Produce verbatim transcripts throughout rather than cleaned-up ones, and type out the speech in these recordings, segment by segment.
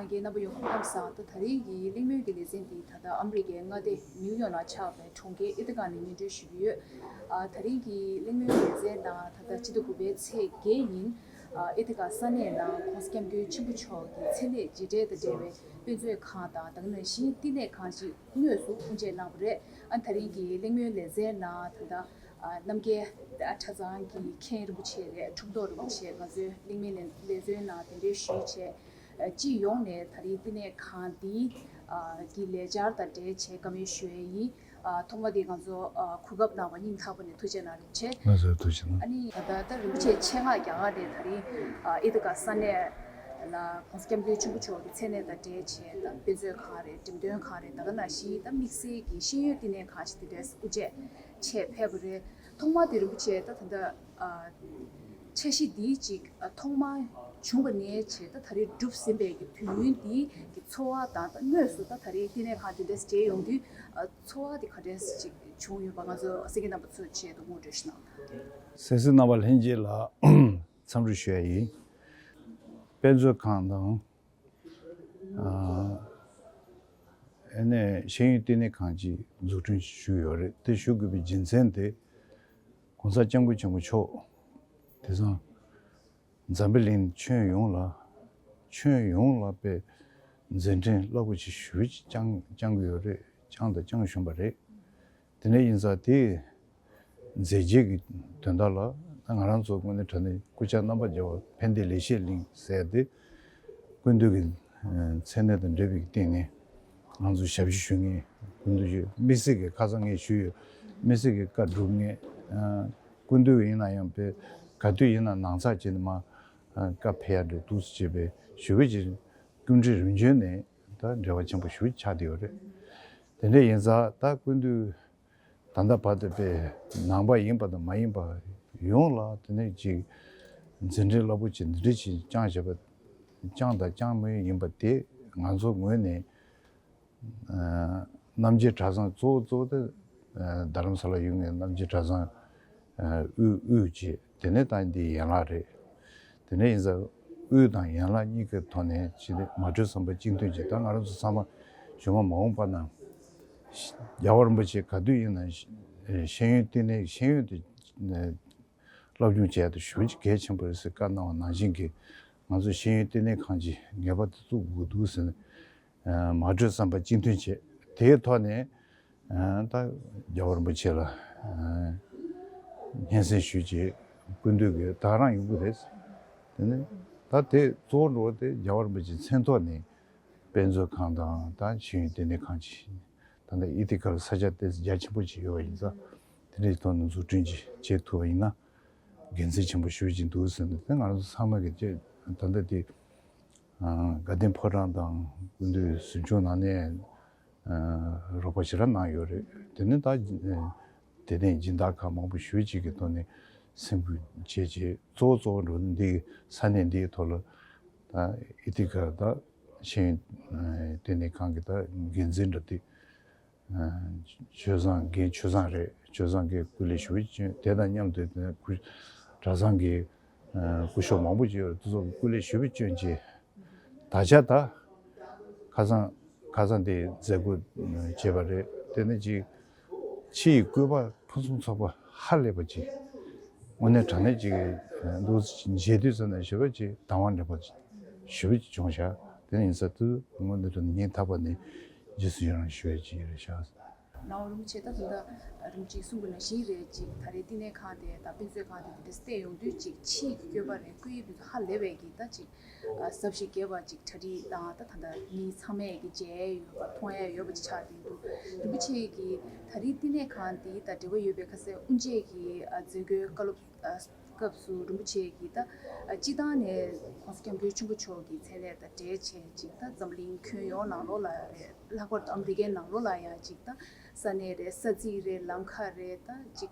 ལྷན་རྒྱས་རྣམ་པ་ཡོངས་ཁོམ་གནམ་བཟང་། ད་ད་རིང་གི་གླེང་མོལ་གྱི་ལེ་ཚན་འདི་ད་ལྟ་ཨ་མི་རི་ཀའི་མངའ་སྡེ་ནིའུ་ཡོག་ནང་ཆགས་པའི་གྲོང་ཁྱེར་ཨི་ཐི་ཀ་ནས་སྙན་སྒྲོན་ཞུ་གི་ཡོད། ཨ། ད་རིང་གི་གླེང་མོལ་ལེ་ཚན་ནང་ད་ལྟ་སྤྱི་ཟླ་དགུ་པའི་ཚེས་བརྒྱད་ཉིན། ཨ། ཨི་ཐི་ཀ་ས་གནས་ནང་༸གོང་ས་༸སྐྱབས་མགོན་ཆེན་པོ་མཆོག་གི་མཚན་གནས་རྗེས་དྲན་དང་འབྲེལ་བའི་དཔེ་མཛོད་ཁང་དང་། ད་ག་ནང་བཞིན་བསྟི་གནས་ཁང་ཞིག་དངོས་སུ་དབུ་འབྱེད་གནང་བ་རེད། ཨ། ད་རིང་གི་གླེང་མོལ་ལེ་ཚན་ནང་ད་ལྟ། ཨ། རྣམ་རྒྱལ་གྲྭ་ཚང་གི་མཁན་རིན་པོ་ཆེ་རེད། འཁྲུངས་ཐོག་རིན་པོ་ཆེ། ང་ཚོའི་གླེང་མོལ་ལེ་ཚན་ནང་གདན་འདྲེན་ཞུས་བྱས། ཨ། སྤྱི་ཡོངས་ནས་ད་རིང་བསྟི་གནས་ཁང་འདི། ཨ། གི་ལས་འཆར་དང་འབྲེལ་བྱས་བཀའ་མོལ་ཞུ་ཡས་ཡིན། ཨ། ཐོག་མ་དེ་ང་ཚོ། ཨ། གོ་སྐབས་གནང་བ་སྙིང་ཐག་པ་ནས་ཐུགས་རྗེ་གནང་། རིན་པོ་ཆེ། ང་ཚོའི་ཐུགས་རྗེ་གནང་། ཨ་ནི་ད་ལྟ་ད་རིན་པོ་ཆེ་ཆེད་མངགས་རྒྱ་གར་ནས་ད་རིང་། ཨ། ཨི་ཐི་ཀ་ས་གནས་ལ་༸གོང་ས་༸སྐྱབས་མགོན་ཆེན་པོ་མཆོག་གི་མཚན་གནས་དང་འབྲེལ་བྱས། ད་དཔེ་མཛོད་ཁང་རེད། འགྲེམས་སྟོན་ཁང་རེད། ད་ག་ནང་བཞིན་ད་དམིགས་བསལ་གྱི་ཤེས་ཡོན་བསྟི་གནས་ཁང་ཞིག་དེ་འདྲས་དབུ་འབྱེད་ཆེད་ཕེབས་པ་རེད། ཐོག་མ་དེ་རིན་པོ་ཆེ་ད་ད་ལྟ། ཨ། འཆར་གཞི་འདིའི་ཅིག་ཨ། ཐོག་མ་བྱུང་བ་ནས་བྱས་ད་ད་རེས་གྲུབ་ཟིན་པའི་གི་དུས་ཡུན་འདིའི་གི་ཚོར་བ་དང་། ད་དངོས་སུ་ད་ད་རེས་བསྟི་གནས་ཁང་དེ་འདྲས་མཇལ་ཡོང་དུས། ཨ། ཚོར་བ་དེ་ག་འདྲས་ཅིག་བྱུང་ཡོད་པ། ང་ཚོ་གསན་མཁན་རྣམ་པ་ཚོའི་ཆེད་དུ་ངོ་སྤྲོད་ཞིག་གནང་དང་། གསན་གཟིགས་རྣམ་པ་ལྷན་རྒྱས་ལ་འཚམས་འདྲི་ཞུ་ཡ་ཡིན། དཔེ་མཛོད་ཁང་དང་། ཨ། ཨ་ནི་ཤེས་ཡོན་བསྟི་གནས་ཁང་ཅིག་འཛུགས་སྐྲུན་ཞུས་ཡོད་རེད། དེ་ཞུ་དགོས་པའི་རྒྱུ་མཚན་དེ། ༸གོང་ས་༸སྐྱབས་མགོན་ཆེན་པོ་མཆོག་དེང་སང་འཛམ་བུ་གླིང་ཁྱོན་ཡོངས་ལ། ཁྱོན་ཡོངས་ལ་དཔེ་མཛད་འཕྲིན་རླབས་པོ་ཆེ་ཞེ་པོ་ཅིག་བསྐྱངས་བསྐྱངས་ཀྱི་ཡོད་རེད། བསྐྱངས་དང་བསྐྱང་བཞིན་པ་རེད། དེ་འདྲ་ཡིན་ཙང་དེ་མཛད་རྗེས་ཀྱི་དོན་དག་ལ། ད་ང་རང་ཚོ་དངོས་གནས་དྲང་གནས་སྐུ་ཕྱྭ་རྣམ་པར་རྒྱལ་བ་ཕན་བདེ་ལེགས་བཤད་གླིང་ཟེར་དེ། སྐུ་མདུན་གྱི་མཚན་གནས་དང་འབྲེལ་བའི་སྟེང་ནས་ང་ཚོ་ཞབས་ཕྱི་ཞུ་མཁན། སྐུ་མདུན་གྱི་དམིགས་བསལ་གྱི་ཁ་སང་ངས་ཞུས་ཡོད། དམིགས་བསལ་གྱི་བཀའ་སྒྲུབ་མཁན། ཨ། སྐུ་མདུན་ཡིན་ན་ཡང་དཔེ་ག་དུས་ཡིན་ན་ནང་ཚགས་བྱས་ནས་མར། ཨ། བཀའ་ཕེབས་ཡ་འདྲ་འདུག་སེ་བྱས་པའི་ཞེ་པོ་ཅིག་སྐུ་ཕྲེང་རིམ་བྱོན་ནས་ད་འབྲེལ་བ་ཆེན་པོ་ཞེ་པོ་ཆགས་བསྡད་ཡོད་རེད། དེ་འདྲ་ཡིན་ཙང་ད་སྐུ་མདུན་ད་ལྟ་བར་དུ་དཔེ་ནང་པ་ཡིན་པ་དང་མ་ཡིན་པ་ཡོངས་ལ་དེ་ནས་ཅིག་མཛད་འཕྲིན་རླབས་པོ་ཆེ་འདི་འདྲ་ཞིག་བསྐྱངས་བྱས་པ། བསྐྱངས་དང་བསྐྱངས་མུས་ཡིན་པ་དེ་ང་ཚོ་ངོས་ནས། ཨ། རྣམ་རྒྱལ་གྲྭ་ཚང་གཙོ་བོ་གཙོ་བོ་དེ། ཨ། རྡ་རམ་ས་ལ་ཡོད་མཁན་རྣམ་རྒྱལ་གྲྭ་ཚང་། ཨ། དབུས་དབུས་བྱས། དེ་ནས་ད་འདི་ཡན་ལག་རེད། དེ་ནས་ཡིན་ཙང་དབུས་དང་ཡན་ལག་གཉིས་ཀའི་ཐོག་ནས་ཅིག་མ་གྲོས་བསམ་པ་གཅིག་མཐུན་གྱིས། ད་ང་རང་ཚོ་ཚང་མ་གཞུག་མ་མ་འོངས་པ་ན་རྒྱལ་བ་རིན་པོ་ཆེ་ག་དུས་ཡིན་ན་ཤེས་ཡོན་བསྟི་གནས་ཤེས་ཡོན་དེ་སློབ་སྦྱོང་བྱེད་ཡ་དེ་ཞེ་པོ་ཅིག་གལ་ཆེན་པོ་རེད་ཟེར་བཀའ་གནང་བ་ནང་བཞིན་གྱི། ང་ཚོ་ཤེས་ཡོན་བསྟི་གནས་ཁང་ཅིག་ངེས་པར་དུ་བཙུགས་དགོས་འདུག་ཟེར་ནས། ཨ། མ་གྲོས་བསམ་པ་གཅིག་མཐུན་བྱས། དེའི་ཐོག་ནས། ཨ། ད་རྒྱལ་བ་རིན་པོ་ཆེ་ལ། ཨ། སྙན་སེང་ཞུས་རྗེས་སྐུ་མདུན་གྱིས་ད་རང་ཡོང་གི་རེད། དེ་ནས་ད་དེ་གཙོ་བོ་འགྲོ་བ་དེ་རྒྱལ་བ་རིན་པོ་ཆེའི་མཚན་ཐོག་ནས་དཔེ་མཛོད་ཁང་དང་ད་ཤེས་ཡོན་བསྟི་གནས་ཁང་ཅིག་ད་ལྟ་ཨི་ཐི་ཀར་ས་ཆ་དེ་རྒྱ་ཆེན་པོ་ཅིག་ཡོད་པ་ཡིན་ཙང་། དེ་འདྲའི་ཐོག་ནས་འཛུགས་སྐྲུན་ཅིག་བྱེད་ཐུབ་པ་ཡིན་ན་དགེ་མཚན་ཆེན་པོ་ཞེ་པོ་ཅིག་འདུག་ཟེར་ནས། དེ་ང་རང་ཚོ་ཚང་མ་གི་ད་ལྟ་དེ། ཨ། དགའ་ལྡན་ཕོ་བྲང་དང་སྐུ་མདུན་གཟིམ་ཆུང་ནང་ནས། ཨ། རོགས་པ་ཞེ་དྲག་གནང་ཡོད་རེད། དེ་ནས་ད་དེ་ཐེངས་སྦྱིན་བདག་ཁག་མང་པོ་ཞེ་པོ་ཅིག་གི་ཐོག་ནས་སེམས་ཁུར་བྱས་བྱས། གཙོ་བོ་གཙོ་བོ་འགྲོ་འདི་ས་གནས་འདིའི་ཐོག་ལ། ད་ཨི་ཐི་ཀ་ད་ཤེས་ཡོན་བསྟི་གནས་ཁང་གི་ད་འགན་འཛིན་འདྲ་དེ། ཨ། ཆོས་བཟང་རྒན་ཆོས་བཟང་རེད། ཆོས་བཟང་གིས་སྐུ་ལས་ཞེ་པོ་བསྐྱོན། དེ་དང་མཉམ་དུ་དེ་སྐུ་གྲྭ་ཚང་གི། ཨ། སྐུ་ཞབས་མང་པོ་ཅིག་ཡོད་རེད། དེ་ཚོ་གིས་སྐུ་ལས་ཞེ་པོ་བསྐྱོན་བྱས། ད་ཆ་ད་ཁ་སང་ཁ་སང་དེ་མཛད་སྒོ་བྱས་པ་རེད། དེ་ནས་ཅིག་ཕྱི་ཡི་བཀོད་པ་ཕུན་སུམ་ཚོགས་པ་ཧ་ལས་པ་ཅིག་དངོས་གནས་དྲང་གནས་ཅིག་འདུག་མཇལ་དུས་ཙམ་ནས་ཞེ་པོ་ཅིག་དང་བ་འདྲེན་པ་ཞེ་པོ་ཅིག་བྱུང་ཤག་དེ་ཡིན་ས་དུས་དངོས་གནས་དྲང་གནས་སྙིང་ཐག་པ་ནས་རྗེས་སུ་ཡི་རང་ཞུ་ཡ་ཅིག་རེད་ཤག་ནའོ་རིན་པོ་ཆེ། ད་དེ་འདྲ་རིན་པོ་ཆེས་གསུངས་པ་ནང་བཞིན་རེད། ཅིག་ད་རེས་བསྟི་གནས་ཁང་དེ་དང་དཔེ་མཛོད་ཁང་དེ་དེ་འདྲ་བལྟས་ཡོང་དུས། ཅིག་ཕྱིའི་བཀོད་པ་རེད། བཀོད་དབྱིབས་དེ་ཚོ་ཧ་ལས་པའི་གི་ད་ཅིག་ཨ། ཟབ་ཞིག་རྒྱས་པ་ཅིག་གྲ་སྒྲིག་དང་། ད་ད་ལྟ་མི་ཚང་མས་ཀྱི་མཇལ་ཡོད་པ་མཐོང་ཡ་ཡོད་པ་ཅིག་ཆགས་བསྡད་འདུག་རིན་པོ་ཆེ་གིས་ད་རེས་བསྟི་གནས་ཁང་འདི་དང་འབྲེལ་བ་ཡོད་པའི་ཁ་གསལ་དབུ་འབྱེད་ཀྱི། ཨ། མཛད་སྒོའི་བཀའ་སློབ། ཨ། སྐབས་སུ་རིན་པོ་ཆེ་གིས་ད། ཨ། སྤྱིར་བཏང་ནས་༸གོང་ས་༸སྐྱབས་མགོན་ཆེན་པོ་མཆོག་གི་མཚན་གནས་དང་འབྲེལ་བྱས་ཅིག་ད་འཛམ་གླིང་ཁྱོན་ཡོངས་ནང་ལོགས་ལ་རེད། ལྷག་པར་དུ་ཨ་མི་རི་ཀའི་ནང་ལོགས་ལ་ཡང་ཅིག་ད་ས་གནས་རེད། ས་ཚིགས་རེད། ལམ་ཁ་རེད། ད་ཅིག་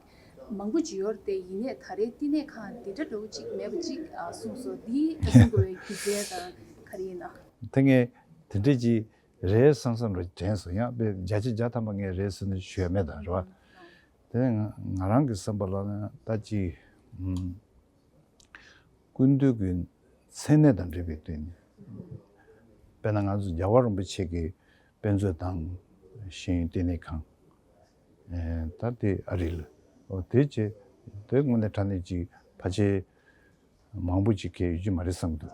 མང་པོ་ཅིག་ཡོད་རེད་དེ། ཡིན་ནའི་ད་རེས་བསྟི་གནས་ཁང་འདི་འདྲ་འདྲ་བོ་ཅིག་མེད་པ་ཅིག་ཨ། གསུངས་སོང་། འདི་གསུང་དགོས་པའི་རྒྱུ་མཚན་དང་ག་རེ་ཡིན་ན། དེ་ངས་དེ་འདྲས་ཅིག་རེད་བསམ་བསམ་རེ་དྲན་སོང་། ཡང་དཔེ་བརྒྱ་ཆ་བརྒྱ་ཐམ་པ་ངས་རེད་ཟེར་ནས་ཞུ་ཡ་མེད་ད། རེད་བ། དེ་ང་ང་རང་གི་བསམ་པ་ལ་ན་ད་ཅིག་ཨུམ། སྐུ་མདུན་གྱི་མཚན་གནས་དང་འབྲེལ་བའི་སྟེང་ནས་ དཔེར་ན་ང་ཚོ་རྒྱལ་བ་རིན་པོ་ཆེ་གི་དཔེ་མཛོད་དང་ཤེས་ཡོན་བསྟི་གནས་ཁང་། ཨེ་ད་དེ་ཨ་རི་ལ། འོ་དེ་བྱས་དེ་དངོས་གནས་དྲང་གནས་ཀྱི་ཕལ་ཆེར་མང་པོ་ཅིག་གས་ཡོད་ཀྱི་མ་རེད་བསམ་འདུག་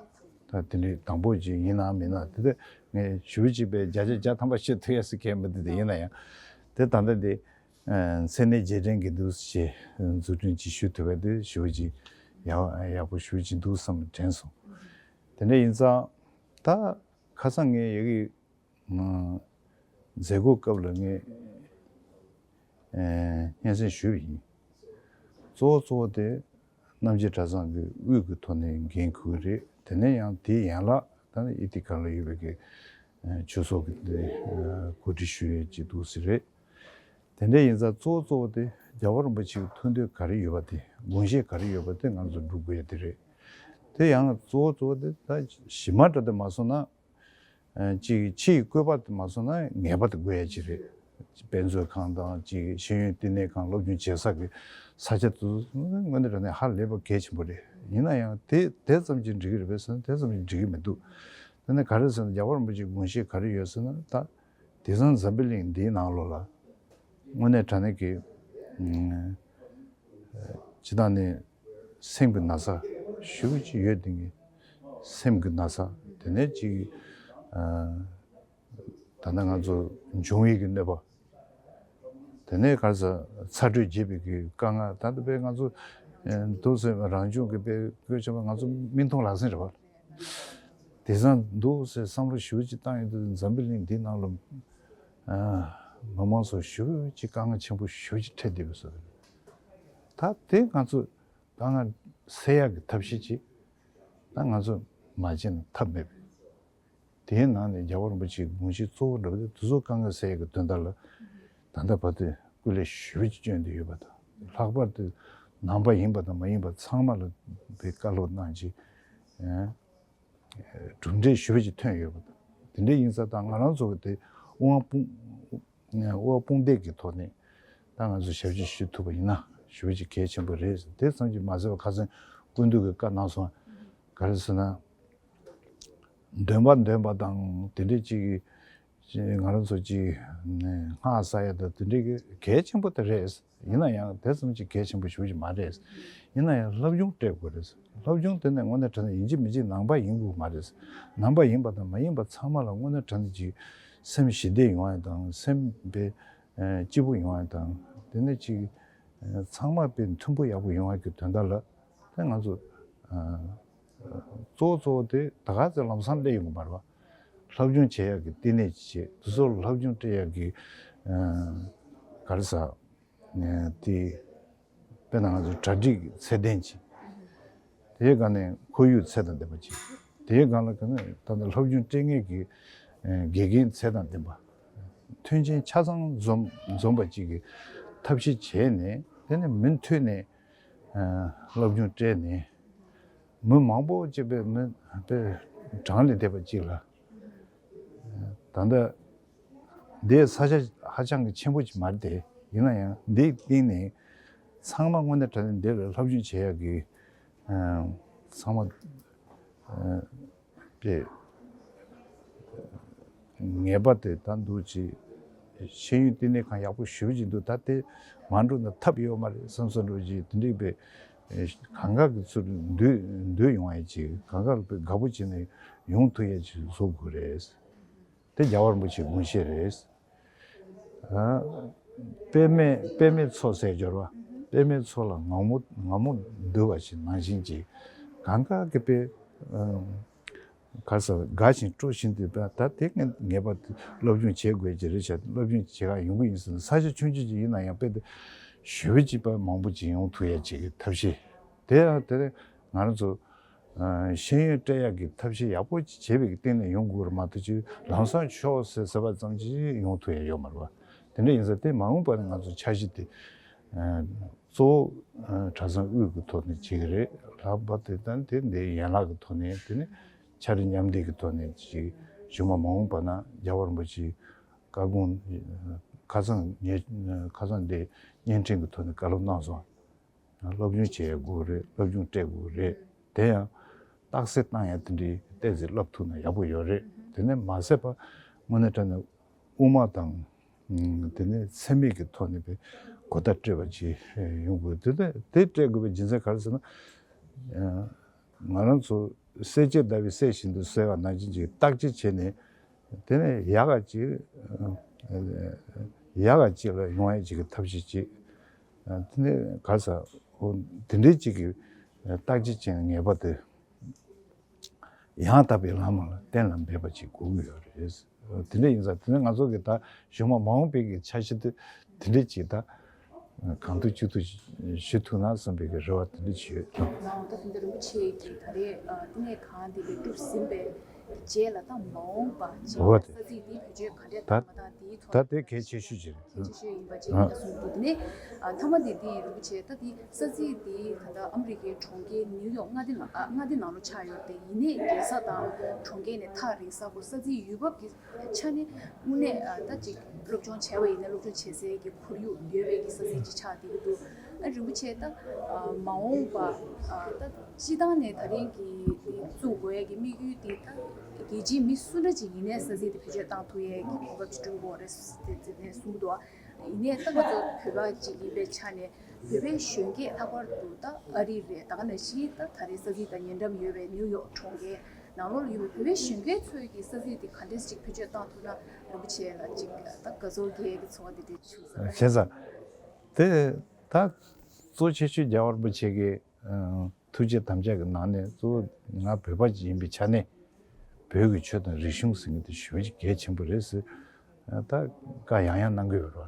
ད་དེ་འདྲའི་དང་པོ་ཅིག་ཡིན་ནམ་མིན་ན་དེ་ད་ངས་ཞུ་ཅིག་པའི་བརྒྱ་ཆ་བརྒྱ་ཐམ་པ་བཤད་ཐུབ་ཡ་ཟེར་མཁན་མི་འདུག་དེ་ཡིན་ན་ཡང་དེ་ད་ལྟ་དེ་མཚན་གནས་རྗེས་དྲན་གྱི་འདུག་ཞེས་འཛུགས་སྐྲུན་ཅིག་ཞུ་ཐུབ་པ་དེ་ཞུ་ཅིག་ཡག་ཡག་པོ་ཞུ་ཅིག་འདུག་བསམ་དྲན་སོང་། དེ་འདྲ་ཡིན་ཙང་ད་ཁ་སང་ངས་ཡ་གི་མཛད་སྒོ་སྐབས་ལ་ངས་སྙན་སེང་ཞུས་པ་ཡིན། གཙོ་བོ་གཙོ་བོ་དེ་རྣམ་རྒྱལ་གྲྭ་ཚང་གི་དབུས་ཀྱི་ཐོག་ནས་འགན་འཁུར་གྱི་རེད། དེ་ནས་ཡང་དེའི་ཡན་ལག་ད་ནི་ཨི་ཏི་ག་ལ་ཡོད་པའི་གི་ཆོས་ཚོགས་ཀྱི་དེ་གོ་སྒྲིག་ཞུ་ཡས་ཀྱི་འདུག་ཟེར་རེད། དེ་འདྲ་ཡིན་ཙང་གཙོ་བོ་གཙོ་བོ་དེ་རྒྱལ་བ་རིན་པོ་ཆེའི་ཐུགས་འདོད་ག་རེ་ཡོད་པ་དེ་དགོངས་བཞེད་ག་རེ་ཡོད་པ་དེ་ང་ཚོ་སྒྲུབ་དགོས་ཡ་དེ་རེད། དེ་ཡང་གཙོ་བོ་གཙོ་བོ་དེ་ད་གཞི་མ་འདྲ་དེ་མ་སོང་ན། གཅིག་ཕྱིའི་བཀོད་པ་དེ་མ་སོང་ན་ངེས་པར་དུ་དགོས་ཡ་ཅིག་རེད། དཔེ་མཛོད་ཁང་དང་གཅིག་ཤེས་ཡོན་བསྟི་གནས་ཁང་སློབ་སྦྱོང་བྱེད་ས་གི་ས་ཆ་དེ་ཚོ་དངོས་གནས་དྲང་གནས་ཧ་ལས་པ་གལ་ཆེན་པོ་རེད། ཡིན་ན་ཡང་དེ་དེ་ཙམ་གྱིས་འགྲིག་གི་རེད་པས་ཟེར་ན་དེ་ཙམ་གྱིས་འགྲིག་གི་མི་འདུག་དེ་ནས་ག་རེ་ཟེར་ན་རྒྱལ་བ་རིན་པོ་ཆེའི་དགོངས་བཞེད་ག་རེ་ཡོད་ཟེར་ན་ད། དེང་སང་འཛམ་བུ་གླིང་འདིའི་ནང་ལོགས་ལ་དངོས་གནས་དྲང་གནས་ཀྱི་ཨ་སྤྱི་བཏང་ནས་སེམས་ཀྱི་ན་ཚ་ཞེ་པོ་ཅིག་ཡོད་དེ་ངས་སེམས་ཀྱི་ན་ཚ་དེ་ནས་ཅིག་ཨ་ད་ལྟ་ང་ཚོ་འབྱུང་བའི་གི་གནོད་པ། དེ་ནས་ག་རེ་ཟ་ཚ་དྲོད་རྒྱས་པའི་གི་དཀའ་ངལ་ད་ལྟ་དཔེ་ང་ཚོ་འདུག་ཟེར་རང་བྱུང་གི་དཔེ་བཀོད་ཆོག་པ་ང་ཚོ་མིག་མཐོང་ལག་ཟིན་རེད་བ། དེང་སང་འདུག་ཟེར་བསམ་བློ་ཞེ་པོ་ཅིག་བཏང་ཡོང་དུས་འཛམ་བུ་གླིང་འདིའི་ནང་ལ་མི་མང་ཚོ་ཞེ་པོ་ཅིག་དཀའ་ངལ་ཆེན་པོ་ཞེ་པོ་ཅིག་འཕྲད་བསྡད་པའི་བཟོ་རེད། ད་དེ་ང་ཚོ་དཀའ་ངལ་སེལ་ཡག་གི་ཐབས་ཤེས་ཅིག་ད་ང་ཚོ་མ་བྱས་ན་ཐབས་མེད་པས། དེའི་ནང་ནས་རྒྱལ་བ་རིན་པོ་ཆེའི་དགོངས་གཞི་གཙོ་བོ་འདྲ་བོ་དེ་དེ་ཚོ་དཀའ་ངལ་སེལ་ཡག་གི་དོན་དག་ལ་ད་ལྟ་བར་དུ་སྐུ་ལས་ཞེ་པོ་ཅིག་བསྐྱོན་བསྡད་ཡོད་པ་དང་། ལྷག་པར་དུ་ནང་པ་ཡིན་པ་དང་མ་ཡིན་པ་ཚང་མ་ལ་དཔེ་བཀའ་སློབ་གནང་ཅིང་། གྲུབ་འབྲས་ཞེ་པོ་ཅིག་ཐོན་ཡོད་པ་དང་། དེ་འདྲ་ཡིན་ཙང་ད་ང་རང་ཚོ་གི་དེ་དབུ་མ་དཔུང་དབུ་མ་དཔུང་འདེགས་ཀྱི་ཐོག་ནས་ད་ང་ཚོ་ཞབས་ཕྱི་ཞུ་ཐུབ་པ་ཡིན་ན་ཞེ་པོ་ཅིག་གལ་ཆེན་པོ་རེད། དེ་ཙམ་གྱིས་མ་ཟད་པར་ཁ་སང་སྐུ་མདུན་གྱིས་བཀའ་གནང་སོང་། ག་རེ་ཟེར་ན། འདོན་པ་འདོན་པ་དང་དེ་འདྲ་ཅིག་གི་ང་རང་ཚོ་ཅིག་སྔགས་བཟླ་ཡ་དང་དེ་འདྲ་གི་གལ་ཆེན་པོ་དེ་རེད། ཡིན་ན་ཡང་དེ་ཙམ་ཅིག་གལ་ཆེན་པོ་ཞེ་པོ་ཅིག་མ་རེད། ཡིན་ན་ཡང་སློབ་སྦྱོང་སྤྲད་དགོས་རེད། སློབ་སྦྱོང་དེ་ནས་དངོས་གནས་དྲང་གནས་ཡིན་གཅིག་མིན་གཅིག་ནང་པ་ཡིན་དགོས་མ་རེད། ནང་པ་ཡིན་པ་དང་མ་ཡིན་པ་ཚང་མ་ལ་དངོས་གནས་དྲང་གནས་ཅིག་སེམས་ཞི་བདེ་ཡོང་ཡ་དང་སེམས་དཔེ་སྐྱིད་པོ་ཡོང་ཡ་དང་དེ་ནས་ཅིག་ཚང་མ་དཔེ་མཐུན་པོ་ཡག་པོ་ཡོང་ཡ་གི་དོན་དག་ལ་དེ་ང་ཚོ་གཙོ་བོ་གཙོ་བོ་དེ་ད་ག་ཚོད་ལམ་སང་སླེབས་ཡོང་གི་མ་རེད་བ། སློབ་སྦྱོང་བྱེད་ཡག་གི་བསྟི་གནས་ཅིག་བྱེད། དེ་ཚོར་སློབ་སྦྱོང་སྤྲད་ཡག་གི་ག་རེ་ཟ། དེ་དཔེར་ན་ང་ཚོ་གྲ་སྒྲིག་ཚད་ལྡན་ཅིག་དེའི་སྒང་ནས་ཁོར་ཡུག་ཚད་དང་ལྡན་པ་ཅིག་དེའི་སྒང་ལ་ག་ནས་ད་ལྟ་སློབ་སྦྱོང་སྤྲད་མཁན་གྱི་དགེ་རྒན་ཚད་དང་ལྡན་པ། མཐུན་རྐྱེན་ཆ་ཚང་འཛོམས་འཛོམས་པ་ཅིག་གི་ཐབས་ཤེས་བྱས་ནས་དེ་ནས་མུ་མཐུད་ནས་སློབ་སྦྱོང་སྤྲད་ནས། མི་མང་པོ་ཅིག་པའི་མི་པའི་གྲངས་ལས་འདས་པ་ཅིག་ལ། ད་ལྟ་འདི་ས་ཆ་ཧ་ཅང་གི་ཆེན་པོ་ཅིག་མ་རེད་དེ། ཡིན་ན་ཡང་འདིའི་སྟེང་ནས་ཚང་མ་དངོས་གནས་དྲང་གནས་འདི་ལ་སློབ་སྦྱོང་བྱེད་ཡག་གི་ཚང་མ་པའི་ངེས་པ་དེ་ད་འདུག་ཅིག་ཤེས་ཡོན་བསྟི་གནས་ཁང་ཡག་པོ་ཞེ་པོ་ཅིག་འདུག་ད་དེ་མ་འགྲོ་ན་ཐབས་ཡོད་མ་རེད་བསམ་བསམ་འགྲོ་ཅིག་དེ་འདྲའི་པའི་གང་ག་གི་ཚུར་འདུས་འདུས་ཡོང་ཡ་ཅིག་གང་ག་ལ་པའི་དགའ་པོ་བྱས་ནས་ཡོང་ཐུབ་ཡ་ཅིག་བཟོ་དགོས་རེད། དེ་རྒྱལ་བ་རིན་པོ་ཆེའི་དགོངས་བཞེད་རེད། ཨ། པདྨའི་པདྨའི་མཚོ་ཟེར་སྦྱོར་བ། པདྨའི་མཚོ་ལ་ངང་མོ་ངང་མོ་འདུ་བ་ཞིག་ནང་བཞིན་གྱི་གང་ག་གི་པའི་ག་ས་དགའ་ཞིང་སྤྲོ་བཞིན་དུ་ད་དེ་ངས་ངེས་པར་དུ་སློབ་སྦྱོང་བྱེད་དགོས་ཀྱི་རེད་བྱས་སློབ་སྦྱོང་བྱེད་ག་ཡོང་གི་ཡིན་ཟེར་ན་ས་ཆ་ཆུང་ཆུང་ཅིག་ཡིན་ན་ཡང་དཔེ་དེ་ཞེ་པོ་ཅིག་པ་མང་པོ་ཅིག་ཡོང་ཐུབ་ཡ་ཅིག་གི་ཐབས་ཤེས་དེ་ཡང་དེ་ང་རང་ཚོ་ཤེས་ཡོན་སྤྲད་ཡག་གི་ཐབས་ཤེས་ཡག་པོ་ཅིག་བྱས་པའི་སྟེང་ནས་ཡོང་དགོས་རེད་མ་གཏོགས་ཅིག་ལམ་སང་ཤོག་ཟེར་ཟེར་བ་ཙམ་ཅིག་ཡོང་ཐུབ་ཡ་ཡོད་མ་རེད་བ། དེ་འདྲ་ཡིན་ཙང་དེ་མ་འོངས་པ་ནས་ང་ཚོ་འཆར་གཞི་དེ། གཙོ་བོ་གྲྭ་ཚང་དབུས་ཀྱི་ཐོག་ནས་བྱེད་ཀྱི་རེད། ལྷག་པར་དུ་ད་དེ་འདི་ཡན་ལག་གི་ཐོག་ནས་དེ་ནི་འཆར་གཞི་མཉམ་འདེགས་ཀྱི་ཐོག་ནས་ཅིག་གཞུག་མ་མ་འོངས་པ་ན་རྒྱལ་བ་རིན་པོ་ཆེའི་བཀའ་དགོངས་ཁ་སང་ཉེ་ཁ་སང་འདི་བརྙན་འཕྲིན་གྱི་ཐོག་ནས་བཀའ་སློབ་གནང་སོང་། སློབ་སྦྱོང་བྱེད་དགོས་རེད། སློབ་སྦྱོང་སྤྲད་དགོས་རེད། དེ་ཡང་རྟགས་གསལ་བཏང་ཡ་དེ་འདྲའི་ཏོག་ཙམ་བསླབ་ཐུབ་ན་ཡག་པོ་ཡོད་རེད། དེ་ནས་མ་ཟད་པ་དངོས་གནས་དྲང་གནས་དབུ་མ་དང་། ཨུམ། དེ་ནས་ཚད་མིན་གྱི་ཐོག་ནས་པའི་གོ་བརྡ་སྤྲད་པ་ཅིག་ཡོང་དགོས། དེ་ནས་དེ་སྤྲད་དགོས་པའི་རྒྱུ་མཚན་ག་རེ་ཟེར་ན། ང་རང་ཚོ་གསལ་བྱེད་ཟླ་བའི་གསལ་བཞིན་དུ་གསལ་བ་ནང་བཞིན་ཅིག་བརྟག་དཔྱད་བྱས་ནས། དེ་ནས་ཡག་ག་ཅིག་ཡག་ག་ཅིག་ལ་ཡོང་ཡ་ཅིག་གི་ཐབས་ཤེས་ཅིག་དེ་ནས་ག་ས་འོ་དེ་འདྲའི་ཅིག་གི་བརྟག་དཔྱད་བྱས་ནས་ངེས་པ་དེ་ཡང་དག་པའི་ལམ་ལ་གཏན་ལ་འབེབས་པ་ཅིག་དགོས་ཀྱི་ཡོད་རེད། དེ་འདྲ་ཡིན་ཙང་དེ་ནས་ང་ཚོ་གི་ད་གཞུང་མ་མ་འོངས་པའི་གི་འཆར་གཞི་དེ་དེ་འདྲ་ཅིག་ད་གང་ཐུབ་ཅི་ཐུབ་ཞུ་ཐུབ་ན་བསམ་པའི་གི་རེ་བ་དེ་འདྲ་ཅིག་ཡོད། ནའང་ད་དེ་འདྲ་རིན་པོ་ཆེ་གིས་ད་རེས་བསྟི་གནས་ཁང་འདི་ལེགས་གྲུབ་ཟིན་པའི་རྗེས་ལ་ད་མ་འོངས་པ་ཅིག་འོ་དེ་ས་ཚིགས་འདི་བེད་སྤྱོད་ག་འདྲས་ད་བཏང་མ་བཏང་འདིའི་ཐོག་ད་དེ་གལ་ཆེ་ཤོས་ཅིག་རེད། ཆེ་ཤོས་ཡིན་པ་ཅིག་ཡིན་ལ་གསུངས་འདུག་དེ་ནས་ཨ་མཐའ་མ་དེ་དེ་ཡིན་རིན་པོ་ཆེ། ད་དེ་ས་ཚིགས་དེ་ད་ལྟ་ཨ་མི་རི་ཀའི་གྲོང་ཁྱེར་ནིའུ་ཡོག་མངའ་སྡེ་ནང་ཨ་མངའ་སྡེ་ནང་ལོགས་ཆགས་ཡོད་དེ། ཡིན་ནའི་རྒྱལ་ས་དང་གྲོང་ཁྱེར་ནས་ཐག་རིང་ས་གོ་ས་ཚིགས་ཡུལ་བབ་ཀྱི་ཆ་ནས་དངོས་གནས་ཨ་ད་ཅིག་སློབ་སྦྱོང་བྱས་པ་ཡིན་ན་སློབ་སྦྱོང་བྱེད་སའི་གི་ཁོར་ཡུག་ཡོད་པའི་གི་ས་ཚིགས་ཅིག་ཆགས་བསྡད་ཀྱི་འདུག་ཨ་རིན་པོ་ཆེ་ད་ཨ་མ་འོངས་པ་ཨ་ད་སྤྱི་བཏང་ནས་ད་རིང་གི་དེ་བཙུགས་དགོས་ཡས་ཀྱི་དམིགས་ཡུལ་དེ་ད་རྒྱལ་སྤྱིའི་མི་སུ་འདྲ་ཅིག་ཡིན་ནའི་ས་ཚིགས་དེ་བེད་སྤྱོད་བཏང་ཐུབ་ཡས་ཀྱི་གོ་སྐབས་ཅིག་བསྐྲུན་དགོས་རེད་ཟེར་ནས་གསུངས་འདུག་ཡིན་ནའི་ད་ང་ཚོ་བོད་པ་ཅིག་ཡིན་པའི་ཆ་ནས་བོད་པའི་གཞོན་སྐྱེས་ལྷག་པར་དུ་ད་ཨ་རི་རེད། ད་ག་ནང་བཞིན་ད་ད་རེས་ས་ཚིགས་དང་ཉེ་འགྲམ་ཡོད་པའི་ནིའུ་ཡོག་གྲོང་ཁྱེར་ནང་ལོགས་ལ་ཡོད་པའི་བོད་པའི་གཞོན་སྐྱེས་ཚོས་ཀྱི་ས་ཚིགས་དེ་ག་འདྲས་ཅིག་བེད་སྤྱོད་བཏང་ཐུབ་ན་རིན་པོ་ཆེ་ལ་ཅིག་ད་དགའ་ཚོར་སྐྱེ་ཡས་ཀྱི་ཚོར་བ་དེ་འདྲས་བྱུང་ས་རེད། བྱས་ཙང་དེ་ད་གཙོ་ཆེ་ཤོས་རྒྱལ་བ་རིན་པོ་ཆེ་གིས་ཐུགས་བསྐྱེད་དམ་བཅའ་གི་ནང་ནས་གཙོ་བོ་ང་བོད་པ་ཅིག་ཡིན་པའི་ཆ་ནས་བོད་ཀྱི་ཆོས་དང་རིག་གཞུང་ཟེར་མཁན་དེ་ཞེ་པོ་ཅིག་གལ་ཆེན་པོ་རེད་ཟེར། ད་བཀའ་ཡང་ཡང་གནང་གི་ཡོད་རེད་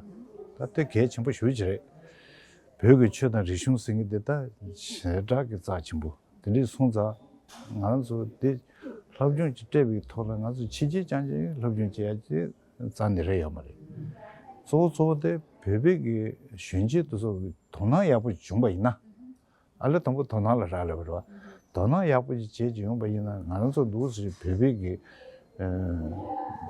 བ། ད་དེ་གལ་ཆེན་པོ་ཞེ་པོ་ཅིག་རེད། བོད་ཀྱི་ཆོས་དང་རིག་གཞུང་ཟེར་མཁན་དེ་ད་ཞེ་དྲག་གི་རྩ་ཆེན་པོ་དེ་འདྲས་སོང་ཙང་། ང་རང་ཚོ་དེ་སློབ་སྦྱོང་ཅིག་སྤྲད་པའི་ཐོག་ལ་ང་ཚོ་ཕྱི་རྒྱལ་རྐྱང་རྐྱང་སློབ་སྦྱོང་བྱེད་ཡ་ཅིག་རྩ་ནས་རེད་ཡོད་མ་རེད། གཙོ་བོ་གཙོ་བོ་དེ་བོད་པའི་གི་གཞོན་སྐྱེས་དེ་ཚོ་གི་དོ་སྣང་ཡག་པོ་བྱུང་བ་ཡིན་ན། ཨ་ལས་དང་པོ་དོ་སྣང་ལ་རག་ལས་པ་རེད་བ། དོ་སྣང་ཡག་པོ་ཅིག་བྱེད་ཀྱི་ཡོང་པ་ཡིན་ན་ང་རང་ཚོ་འདུག་སེ་བོད་པའི་གི་ཨ་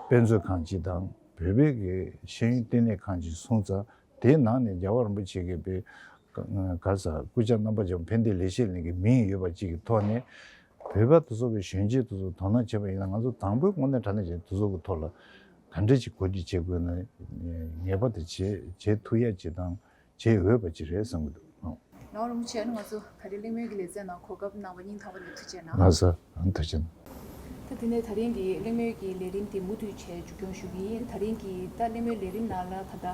དཔེ་མཛོད་ཁང་ཅིག་དང་བོད་པའི་གི་ཤེས་ཡོན་བསྟི་གནས་ཁང་ཅིག་སོང་ཙང་དེའི་ནང་ནས་རྒྱལ་བ་རིན་པོ་ཆེ་གི་བོད་ག་ས་སྐུ་བཅར་རྣམ་པ་ཅན་ཕན་བདེ་ལེགས་བཤད་གླིང་གི་མིང་ཡོད་པ་ཅིག་གི་ཐོག་ནས་བོད་པ་དེ་ཚོ་གི་གཞོན་སྐྱེས་དེ་ཚོ་དོ་སྣང་བྱེད་པ་ཡིན་ན་ང་ཚོ་དང་པོའི་དངོས་གནས་དྲང་གནས་ཅིག་དེ་ཚོ་གི་ཐོག་ལ་ག་འདྲ་ཅིག་གོ་སྒྲིག་བྱེད་དགོས་ན་ངེས་པར་དུ་བྱེད་བྱེད་ཐུབ་ཡ་ཅིག་དང་། བྱེད་འོས་པ་ཅིག་རེད་བསམ་གྱི་འདུག་ཨང་། ནོར་རིན་པོ་ཆེ། ཨ་ནི་ང་ཚོ་ད་རེས་གླེང་མོལ་གྱི་ལེ་ཚན་ནང་གོ་སྐབས་གནང་བ་སྙིང་ཐག་པ་ནས་ཐུགས་རྗེ་གནང་། ལགས་སོ། ཨང་། ཐུགས་རྗེ་གནང་། ད་དེ་ནས་ད་རིང་གི་གླེང་མོལ་གྱི་ལས་རིམ་དེ་མུ་མཐུད་བྱས་མཇུག་སྐྱོང་ཞུ་གི་ཡིན། ད་རིང་གི་ད་གླེང་མོལ་ལས་རིམ་ནང་ལ་ད་ལྟ་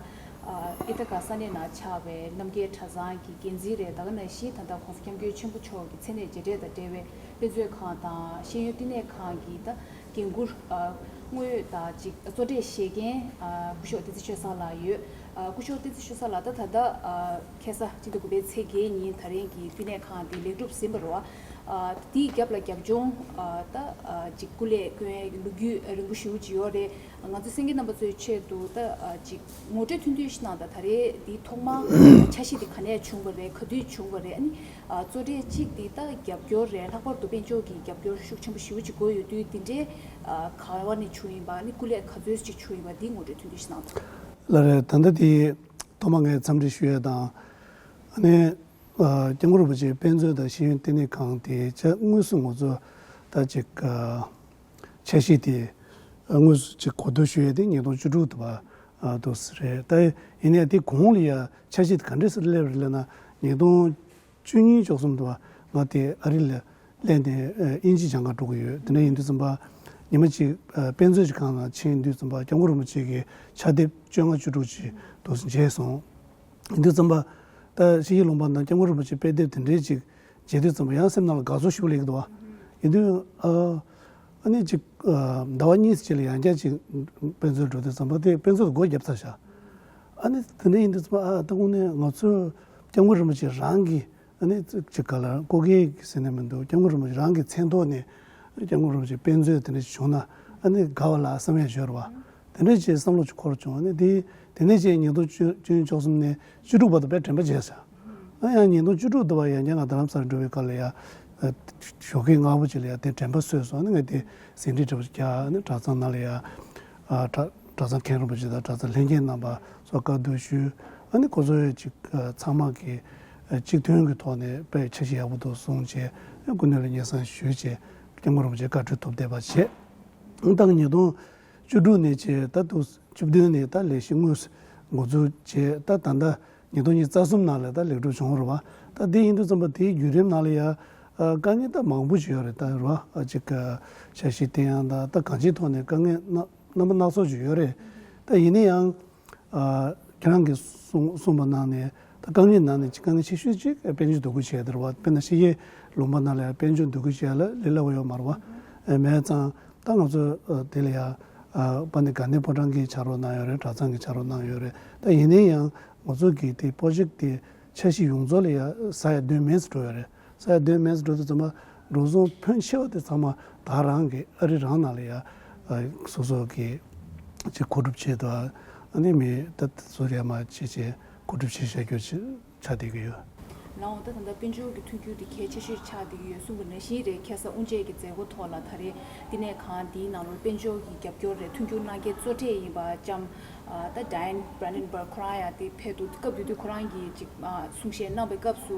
ཨ་ཨི་ཐ་ག་ས་གནས་ནང་ཆགས་པའི་རྣམ་རྒྱལ་གྲྭ་ཚང་གི་འགན་འཛིན་རེད། ད་ག་ནང་བཞིན་ད་ལྟ་གོང་ས་སྐྱབས་མགོན་ཆེན་པོ་མཆོག་གི་མཚན་གནས་མཇལ་འཕྲད་དང་འབྲེལ་བའི་དཔེ་མཛོད་ཁང་དང་ཤེས་ཡོན་བསྟི་གནས་ཁང་གི་ད་འགན་འཁུར་ཨ་དངོས་ཡོད་དང་ཅིག་གཙོ་གྲས་བཞེས་མཁན་ཨ་སྐུ་ཞབས་བསྟན་འཛིན་ཆོས་བཟང་ལགས་ཡོད། ཨ་སྐུ་ཞབས་བསྟན་འཛིན་ཆོས་བཟང་ལགས་ད་ད་ལྟ་ཨ་ཁ་སང་སྤྱི་ཟླ་དགུ་པའི་ཚེས་བརྒྱད་ཉིན་ད་རིང་གི་བསྟི་གནས་ཁང་འདི་ལེགས་གྲུབ་ཟིན་པ་རེད་བ། ཨ་དེའི་རྒྱབ་ལ་རྒྱབ་ལྗོངས་ཨ་ད་ཨ་ཅིག་སྐུ་ལས་བསྐྱོན་ཡས་ཀྱི་ལོ་རྒྱུས་རིང་པོ་ཞེ་པོ་ཅིག་ཡོད་རེད། ང་ཚོ་གསན་མཁན་རྣམ་པ་ཚོའི་ཆེད་དུ་ད་ཨ་ཅིག་ངོ་སྤྲོད་ཐུང་ཐུང་ཞིག་གནང་དང་། ད་རེས་འདི་ཐོག་མར་འཆར་གཞི་འདི་ག་ནས་བྱུང་བ་རེད། ག་དུས་བྱུང་བ་རེད། ཨ་ནི་ཨ་གཙོ་གྲས་གཅིག་འདི་ད་རྒྱབ་སྐྱོར་རེད། ལྷག་པར་དུ་དཔལ་འབྱོར་གྱི་རྒྱབ་སྐྱོར་ཤུགས་ཆེན་པོ་ཞེ་པོ་ཅིག་དགོས་ཡོད་དུས་འདི་འདྲའི་ཨ་ག་བ་ནས་བྱུང་ཡིན་པ། ཨ་ནི་སྐུ་ལས་ག་ཚོད་ཅིག་བྱུང་ཡིན་པ་འདི་ངོ་སྤྲོད་ཐུང་ཐུང་ཞིག་གནང་དང་། ལགས་རེད། ད་ལྟ་འདི་ཐོག་མར་ངས་འཚམས་འདྲི་ཞུ་ཡས་དང་། ཨ་ནི་ཨ་སྐྱབས་མགོན་རིན་པོ་ཆེའི་དཔེ་མཛོད་དང་ཤེས་ཡོན་བསྟི་གནས་ཁང་དེ་ཆ་དངོས་སུ་ང་ཚོ་ད་ཅིག་ཨ་འཆར་གཞི་དེ་དངོས་སུ་ཅིག་གོ་བསྡུར་ཞུ་ཡས་དེ་ཉིས་སྟོང་བཅུ་དྲུག་དུ་བ་ཨ་འདུག་སེ་རེད། ད་ཡིན་ནའི་དེ་གོང་ལ་ཡ་འཆར་གཞི་དེ་ག་འདྲས་སེ་སླེབས་རེད་ལབ་ན། ཉིས་སྟོང་བཅུ་གཉིས་བཅུ་གསུམ་དུ་བ་ང་དེ་ཨ་རི་ལ་སླེབས་ནས་ཨ་དབྱིན་ཇི་སྦྱང་གར་འགྲོ་གི་ཡོད། དེ་འདྲ་ཡིན་དུས་ཙམ་པ་ཉི་མ་གཅིག་ཨ་དཔེ་མཛོད་ཀྱི་ཁང་ནང་ཕྱིན་དུས་ཙམ་པ་སྐྱབས་མགོན་རིན་པོ་ཆེ་གི་ཕྱག་དེབ་བཅོ་ལྔ་བཅུ་དྲུག་ཅིག་འདུག་སེ་མཇལ་སོང་། ཡིན་དུས་ཙམ་པ་ད་ཕྱི་རྒྱལ་ལུང་པ་ནང་སྐྱབས་མགོན་རིན་པོ་ཆེ་དཔེ་དེབ་དེ་འདྲའི་ཅིག་མཇལ་དུས་ཙམ་པ་ཡང་སེམས་ནང་ལ་དགའ་ཚོར་ཞེ་པོ་སླེབས་ཀྱི་འདུག་བ། ཡིན་དུས་ཨ་ཨ་ནི་ཅིག་ཨ་ཟླ་བ་གཉིས་ཙམ་ཅིག་ལ་ཡང་བསྐྱར་ཅིག་དཔེ་མཛོད་འགྲོ་དུས་ཙམ་པ་དེ་དཔེ་མཛོད་སྒོ་བརྒྱབ་ཚར་ཤག་ཨ་ནི་དེ་འདྲ་ཡིན་དུས་ཙམ་པ་ཨ་ད་དངོས་གནས་ང་ཚོ་སྐྱབས་མགོན་རིན་པོ་ཆེ་རང་གི་ཨ་ནི་ཅིག་ག་ལ་སྐུ་སྒེར་གྱི་ཟེར་ནས་མི་འདུག་སྐྱབས་མགོན་རིན་པོ་ཆེ་རང་གི་མཚན་ཐོག་ནས་སྐྱབས་མགོན་རིན་པོ་ཆེ་དཔེ་མཛོད་དེ་འདྲ་ཞིག་བྱུང་ན་ཨ་ནི་དགའ་བ་ལ་བསམ་ཡས་ཡོད་རེད་བ། དེ་འདྲ་བྱས་བསམ་བློ་ཅིག་འཁོར་བྱུང་། ཨ་ནི་དེ་དེ་ནས་བྱས་ཉིས་སྟོང་བཅུ་བཅུ་བཅུ་གསུམ་ནས་བཅུ་དྲུག་བར་དུ་དཔེ་དྲན་པ་བརྗེད་ཤག་ཨ་ཡང་ཉིས་སྟོང་བཅུ་དྲུག་དུ་བ་ཡང་བསྐྱར་ང་རྡ་རམ་ས་ལ་འགྲོ་བའི་སྐབས་ལ་ཡ་ཨ་ཞོགས་ཀས་སྔ་པོ་ཅིག་ལ་ཡ་དེ་དྲན་པ་གསོས་སོང་། ཨ་ནི་ངས་དེ་ཟིན་བྲིས་འདྲ་པོ་ཅིག་བརྒྱབ། ཨ་ནི་གྲྭ་ཚང་ནང་ལ་ཡ་ཨ་གྲྭ་གྲྭ་ཚང་མཁན་རིན་པོ་ཆེ་དང་གྲྭ་ཚང་ལྷན་རྒྱས་རྣམ་པ་ཚོ་བཀའ་བསྡུར་ཞུས། ཨ་ནི་ཁོ་ཚོས་ཅིག་ཨ་ཚང་མ་གིས་ཨ་གཅིག་མཐུན་གྱི་ཐོག་ནས་དཔེ་འཆར་གཞི་ཡག་པོ་འདུག་གསུངས་བྱས། ཨ་སྐུ་མདུན་ལ་སྙན་སེང་ཞུས་བྱས་སྐྱབས་མགོན་རིན་པོ་ཆེ་བཀའ་འཁྲོལ་ཐོབ་བསྡད་པ་བྱས། ད་ཉིས་སྟོང་བཅུ་དྲུག་ནས་བྱས་ད་དུ་བཅུ་བདུན་ནས་ད་ལས་གཞི་དངོས་སུ་འགོ་འཛུགས་བྱས། ད་ད་ལྟ་ཉིས་སྟོང་ཉི་ཤུ་རྩ་གསུམ་ནང་ལ་ད་ལེགས་གྲུབ་བྱུང་བ་རེད་བ། ད་དེ་ཡིན་དུས་ཙམ་པ་དེའི་བརྒྱུད་རིམ་ནང་ལ་ཡ་དཀའ་ངལ་ད་མང་པོ་ཞིག་ཡོད་རེད། ད་རེད་བ། ཅིག་འཆར་གཞི་བཏིང་ཡག་དང་ད་གང་ཅིའི་ཐོག་ནས་དཀའ་ངལ་རྣམ་རྣམ་པ་སྣ་ཚོགས་ཅིག་ཡོད་རེད། ད་ཡིན་ན་ཡང་ཨ་ཁྱེད་རང་གིས་གསུངས་གསུངས་པ་ནང་ནས་ད་དཀའ་ངལ་ནང་ནས་ཅིག་དཀའ་ངལ་ཆེ་ཤོས་ཅིག་དཔལ་འབྱོར་འདུ་འགོད་བྱས་དེ་རེད་བ། དཔེར་ན་ཕྱི་རྒྱལ་ལུང་པ་ནང་ལ་དཔལ་འབྱོར་འདུ་འགོད་བྱས་ལ་ལས་སླ་པོ་ཡོད་མ་རེད་བ། ཨེ་མེད་ཙང་ད་ང་ཚོ་ཨ་དེ་ལ་ཡ་ཨ་པ་ནི་དགའ་ལྡན་ཕོ་བྲང་གིས་ཕྱག་རོགས་གནང་ཡོད་རེད། གྲྭ་ཚང་གིས་ཕྱག་རོགས་གནང་ཡོད་རེད། ད་ཡིན་ན་ཡང་ང་ཚོ་གི་དེ་པོ་རོ་ཇེཀ་དེ་འཆར་གཞི་ཡོངས་རྫོགས་ལ་ཡ་ས་ཡ་བདུན་མེད་ཙམ་འགྲོ་ཡོད་རེད། ས་ཡ་བདུན་མེད་ཙམ་འགྲོ་དུས་ཙམ་པ་འགྲོ་སོང་ཕོན་ཆེ་བ་དེ་ཚང་མ་ད་རང་གི་ཨ་རི་རང་ནང་ལ་ཡ་ཨ་སོ་སོ་གི་ཅིག་མཁོ་སྒྲུབ་བྱས་འདུག་ཨ་ནི་མི་ད་སོ་རེ་མ་བྱེད་བྱེད་མཁོ་སྒྲུབ་བྱེད་བྱ་རྒྱུ་ཆགས་བསྡད་ཀྱི་ཡོད། ལའོ། ད་ད་ལྟ་དཔལ་འབྱོར་གྱི་མཐུན་འགྱུར་དེ་གལ་ཆེ་ཤོས་ཆགས་བསྡད་ཀྱི་ཡོད་གསུངས་པ་ནང་བཞིན་རེད། ཁ་སང་དབུ་འབྱེད་ཀྱི་མཛད་སྒོ་ཐོག་ལ་ད་རེས་བསྟི་གནས་ཁང་འདིའི་ནང་ལོགས་དཔལ་འབྱོར་གྱི་རྒྱབ་སྐྱོར་རེད། མཐུན་འགྱུར་གནང་མཁན་གཙོ་གྲས་ཡིན་པ་ལྕམ་ཨ་ད་Diane Brandenburg ཁོ་རང་ཡང་དེ་ཕེབས་འདུག་སྐབས་དེ་དུས་ཁོ་རང་གིས་ཅིག་ཨ་གསུང་བཤད་གནང་བའི་སྐབས་སུ་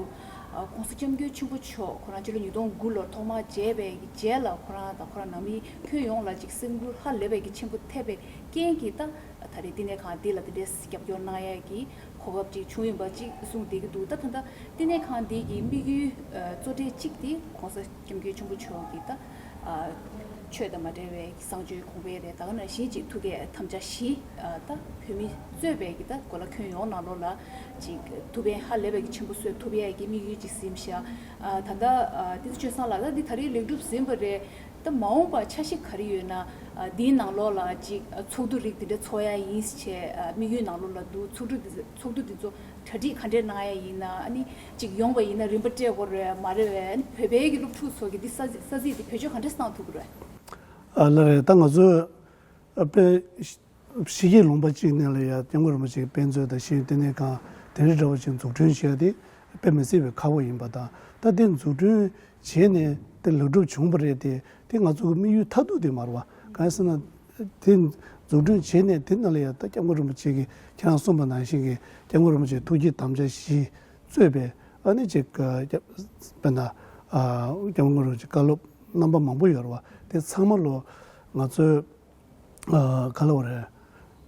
ཨ་༸གོང་ས་༸སྐྱབས་མགོན་ཆེན་པོ་མཆོག་ཁོ་རང་ཕྱི་ལོ་ཉིས་སྟོང་དགུ་ལོར་ཐོག་མར་མཇལ་བའི་རྗེས་ལ་ཁོ་རང་དང་ཁོ་རང་ནང་མི་ཁྱོན་ཡོངས་ལ་ཅིག་སེམས་འགུལ་ཧ་ལས་པའི་གི་ཆེན་པོ་ཐེབས་པའི་རྐྱེན་གྱིས་ད་ད་རེས་བསྟི་གནས་ཁང་འདི་ལ་དེ་འདྲའི་རྒྱབ་སྐྱོར་གནང་ཡས་ཀྱི་གོ་སྐབས་ཅིག་བྱུང་ཡིན་པ་ཅིག་གསུངས་བསྡད་ཀྱི་འདུག་ད་ད་ལྟ་བསྟི་གནས་ཁང་འདི་གི་དམིགས་ཡུལ་ཨ་གཙོ་གྲས་གཅིག་དེ་༸གོང་ས་༸སྐྱབས་མགོན་ཆེན་པོ་མཆོག་གི་ད་ཨ་ཆོས་དང་མ་འབྲེལ་བའི་གསང་སྤྱོད་གོང་འཕེལ་རེད། ད་ག་ནང་བཞིན་ཅིག་ཐུགས་བསྐྱེད་དམ་བཅའ་བཞི་ཨ་ད་བོད་མི་གཙོས་པའི་གི་ད་གོ་ལ་ཁྱོན་ཡོངས་ནང་ལོགས་ལ་ཅིག་ཐུགས་ཕན་ཧ་ལས་པའི་གི་ཆེན་པོ་གསོས་ཐུབ་ཡས་ཀྱི་དམིགས་ཡུལ་ཅིག་ཟིན་ཤག་ཨ་ད་ལྟ་ཨ་བསྟན་འཛིན་ཆོས་བཟང་ལགས། ད་འདི་ད་རེས་ལེགས་གྲུབ་ཟིན་པ་རེད། ད་མ་འོངས་པར་འཆར་གཞི་ག་རེ་ཡོད་ན། ཨ་འདིའི་ནང་ལོགས་ལ་ཅིག་ཨ་ཚོགས་འདུ་རིགས་འདི་འདྲ་ཚོགས་ཡ་ཡིན་ཞེས་ཨ་དམིགས་ཡུལ་ནང་ལོགས་ལ་འདུག་ཚོགས་འདུ་འདི་ཚོགས་འདུ་འདི་ཚོ་གྲ་སྒྲིག་ག་འདྲས་གནང་ཡ་ཡིན་ན། ཨ་ནི་ཅིག་ཡོང་བ་ཡིན་ན་རིན་པ་སྤྲད་དགོས་རེད་མ་རེད་པས། ཨ་ནི་བོད་པའི་གི་སློབ་ཕྲུག་ཚོ་གི་འདི་ས་ས་ཚིགས་འདི་བེད་སྤྱོད་ག་འདྲས་གནང་ཐུབ་ཀྱི་རེད། ཨ་ལགས་རེད། ད་ང་ཚོས་ཨ་དཔེ་ཕྱི་རྒྱལ་ལུང་པ་གཅིག་ནས་ལ་ཡ་སྐྱབས་མགོན་རིན་པོ་ཆེའི་དཔེ་མཛོད་དང་ཤེས་ཡོན་ལྟེ་གནས་ཁང་དེ་འདྲ་འདྲ་བོ་ཅིག་འཛུགས་སྐྲུན་བྱས་ཏེ་དཔེ་མི་སྲིད་པའི་ཁག་པོ་ཡིན་པ་དང་། ད་དེ་འཛུགས་སྐྲུན་བྱས་ནས་དེ་ལེགས་གྲུབ་བྱུང་བ་རེད་དེ། དེ་ང་ཚོ་གི་དམིགས་ཡུལ་མཐར་ཐུག་དེ་མ་རེད་བ། གང་ཡིན་ཟེར་ན་དེ་འཛུགས་སྐྲུན་བྱས་ནས་དེ་ནང་ལ་ཡ་ད་སྐྱབས་མགོན་རིན་པོ་ཆེ་གིས་ཁྱེད་རང་གསུངས་པ་ནང་བཞིན་གྱི་སྐྱབས་མགོན་རིན་པོ་ཆེའི་ཐུགས་བསྐྱེད་དམ་བཅའ་བཞི་གཙོས་པའི་ཨ་ནི་ཅིག་དཔེར་ན་ཨ་སྐྱབས་མགོན་རིན་པོ་ཆེའི་བཀའ་སློབ་རྣམ་པ་མང་པོ་ཡོད་རེད་བ། དེ་ཚང་མ་ལོ་ང་ཚོའི་ཨ་ག་ལབ་དགོས་རེད།